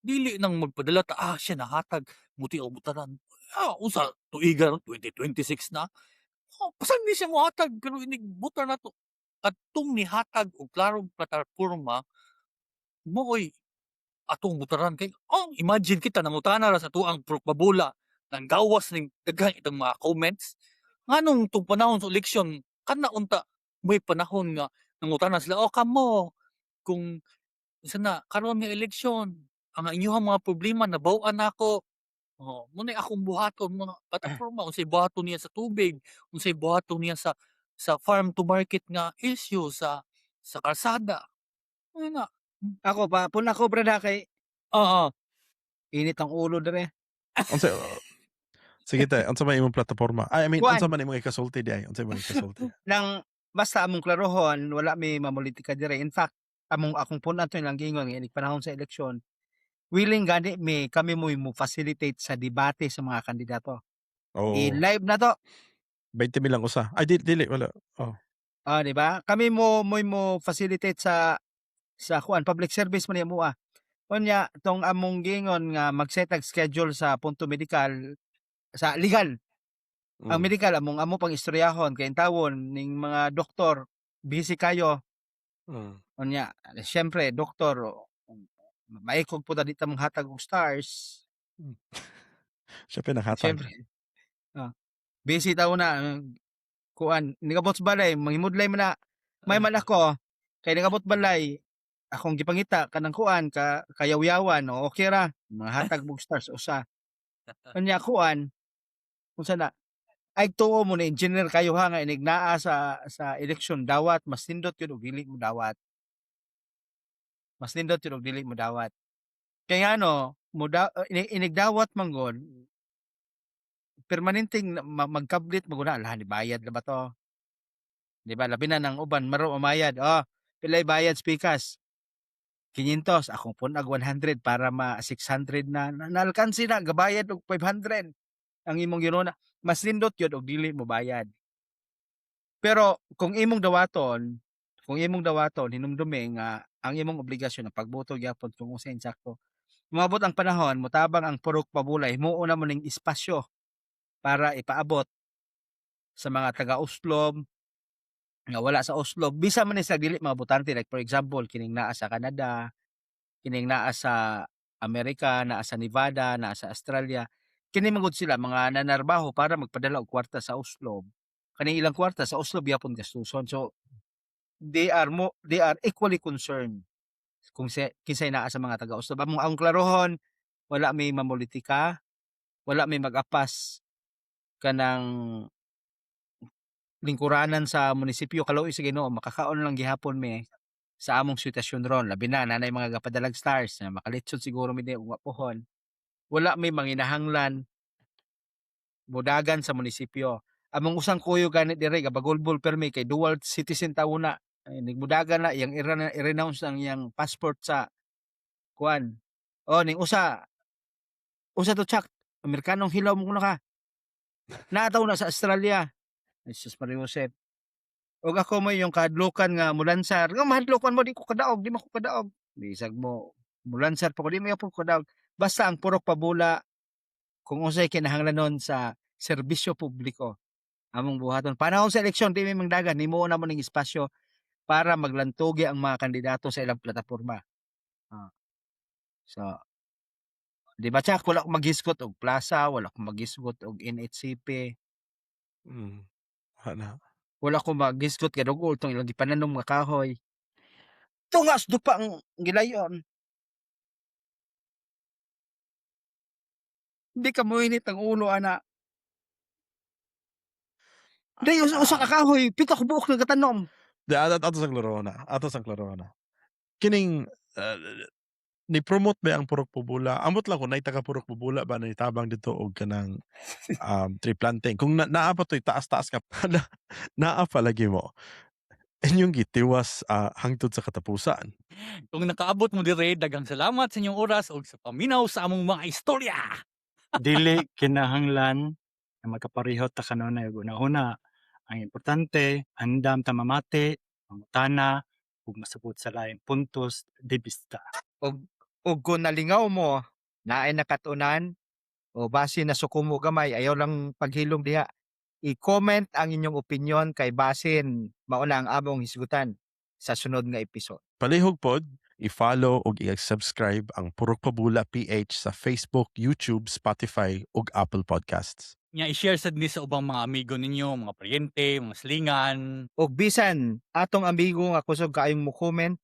Speaker 1: Dili nang magpadala ta, siya nahatag, muti ako butaran. Unsa tuiga ron 2026 na. Oh, pasag di siya mohatag pero inigbutar nato. Katong nihatag og klarong plataporma mooy atong butaran kay, oh, imagine kita nangutana ra sa tuang Purok Babula nang gawas ning daghan itong mga comments nganong tung panahon sa eleksyon kana unta may panahon nga nangutana sila, oh, kamo kung unsa na karon nga eleksyon ang inyong mga problema nabaw-an nako, oh, mo na akong buhaton mga plataporma, unsay buhaton niya sa tubig, unsay buhaton niya sa farm to market nga issue, sa kalsada, ano na.
Speaker 4: Ako pa pun ako, brada, kay init ang ulo dire.
Speaker 2: Unsa, sige te, unsa may imong plataporma? Ay, I mean,
Speaker 4: Kuan.
Speaker 2: Unsa man imong ikasulti di ay? Unsa imong ikasulti?
Speaker 4: Nang basta among klarohon, wala may mamulitika dire. In fact, among akong punan to ilang giingon nga inig panahon sa eleksyon, willing gani mi kami mo facilitate sa debate sa mga kandidato.
Speaker 2: Oo.
Speaker 4: I-live na to.
Speaker 2: 20 mil lang usa. Ay, di, dili wala. Oh.
Speaker 4: Ah, di ba? Kami mo facilitate sa kuan, public service man mo ah. Unya tong among giingon nga mag-set og schedule sa punto medical sa legal. Ang medical among amo pang istoryahon kay tawon ning mga doktor busy kayo. Unya siyempre doktor maikog po ta di ta manghatag og stars.
Speaker 2: Siya pinakhatag.
Speaker 4: Siyempre. Busy tawo na kuan nigabot sa balay mangimudlay man na may man ako kay nigabot balay akong gipangita kanang kuan ka kayawyawan o okay ra mga hatag og stars usa. Unya kuan unsa na ay tuo mo ni engineer kayo ha nga inig naa sa eleksyon dawat mas nindot yun og dili mo dawat. Mas nindot yun og dili mo dawat. Kay ngano mo da, inigdawat man gud permanenteng magkablit mo guna alahan ni bayad na ba to? Di ba? Labi na ng uban maro mamayad. Oh, pilay bayad spikas? 500, akong punag 100 para ma 600 na. Naalkansi na gabayad og 500 ang imong ginuna. Mas nindot yun og dili mo bayad. Pero kung imong dawaton hinumdumi nga ang imong obligasyon ang pagboto gyapon kung unsay insakto. Moabot ang panahon, motabang ang Purok Pabulay, muuna mo ning espasyo para ipaabot sa mga taga-Oslob nga wala sa Oslob, bisa man ni sa dili mga botante, like for example kining naa sa Canada, kining naa sa Amerika, naa sa Nevada, naa sa Australia, kini man gud sila mga nanarbaho para magpadala og kwarta sa Oslob. Kaning ilang kwarta sa Oslob gyapon gastuson. So they are equally concerned kung kinsay naa sa mga taga Oslob. Among ang klarohon, wala may mamulitika, wala may mag-apas kanang lingkuranan sa munisipyo. Kaluoy sa Ginoo, makakaon lang gihapon mi sa among sitwasyon ron. Labi na nanay mga gapadalag stars na makalitson siguro mi di og wapuhon. Wala may manginahanglan mudagan sa munisipyo. Among usang kuyo gani dire gabagulbol permi kay dual citizen tawo na. Ay, nagmudagan na iyang i-renounce ang iyang passport sa kuan. Oh, ning usa usa to tsak Amerikanong hilaw mo kuno ka. Naataw na sa Australia. Jesus Maria Joseph. Og ako mo yung kahadlukan nga mulansar. Nga mahadlukan mo di ko kadaog, di mo ko kadaog. Bisag mo mulansar pa ko, di mo yapon ko kadaog. Basta ang Purok Pabula kung unsay kinahanglanon sa serbisyo publiko among buhaton. Panahon sa eleksyon di mi mangdagan, nimo na mo ning espasyo. Para maglantugi ang mga kandidato sa ilang plataporma. So, di ba, Chak, wala akong maghisgot og plaza, wala akong maghisgot og NHCP.
Speaker 2: Wala.
Speaker 4: Wala ko maghisgot kay dugol tong ilang gipananom nga kahoy. Tungas dupa ang gilayon. Hindi ka moinit ang ulo ana. Di usa ka kahoy, pito ka buok nagatanom.
Speaker 2: Di, ato sa klaro na. Ato sa klaro na. Kining ni-promote ba ang Purok Pubula? Amot lang kung naay taga Purok Pubula ba nitabang dito og kanang tree planting. Kung naa pa to'y taas-taas ka na, naa pa lagi mo. Inyong gitiwas hangtod sa katapusan.
Speaker 1: Kung nakaabot mo dire, daghang salamat sa inyong oras ug sa paminaw sa among mga istorya.
Speaker 3: Dili kinahanglan nga magkapareho ta kanunay og hunahuna. Ang importante, andam ta mamati, mangutana, ug masabot sa laing puntos de vista.
Speaker 4: Og kung nalingaw mo, naay nakatunan o base na suko mo gamay, ayaw lang paghilom diha. I-comment ang inyong opinion kay basin mauna ang among hisgutan sa sunod nga episode.
Speaker 2: Palihog pod, i-follow ug i-subscribe ang Purok Pabula PH sa Facebook, YouTube, Spotify ug Apple Podcasts.
Speaker 1: Nya i-share sad ni sa ubang mga amigo ninyo, mga paryente, mga silingan.
Speaker 4: Og bisan atong amigo nga kusog kaayong mo comment,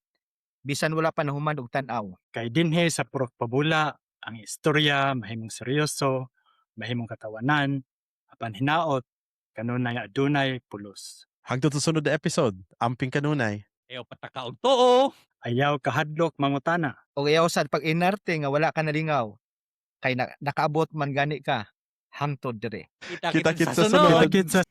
Speaker 4: bisan wala pa nahuman og tan-aw.
Speaker 3: Kay dinhi sa Purok Pabula, ang istorya mahimong seryoso, mahimong katawanan, apan hinaot kanunay adunay pulos.
Speaker 2: Hangtod sa sunod na episode, amping kanunay.
Speaker 1: Ayaw pataka og tuo.
Speaker 3: Ayaw kahadlok mangutana.
Speaker 4: Og ayaw sad pag inarte nga wala ka nalingaw kay nakaabot man gani ka hangtod dire.
Speaker 1: Kita-kita
Speaker 2: Kita-kits
Speaker 1: sa
Speaker 2: sa sunod.
Speaker 1: sunod.
Speaker 3: Kita-kits sa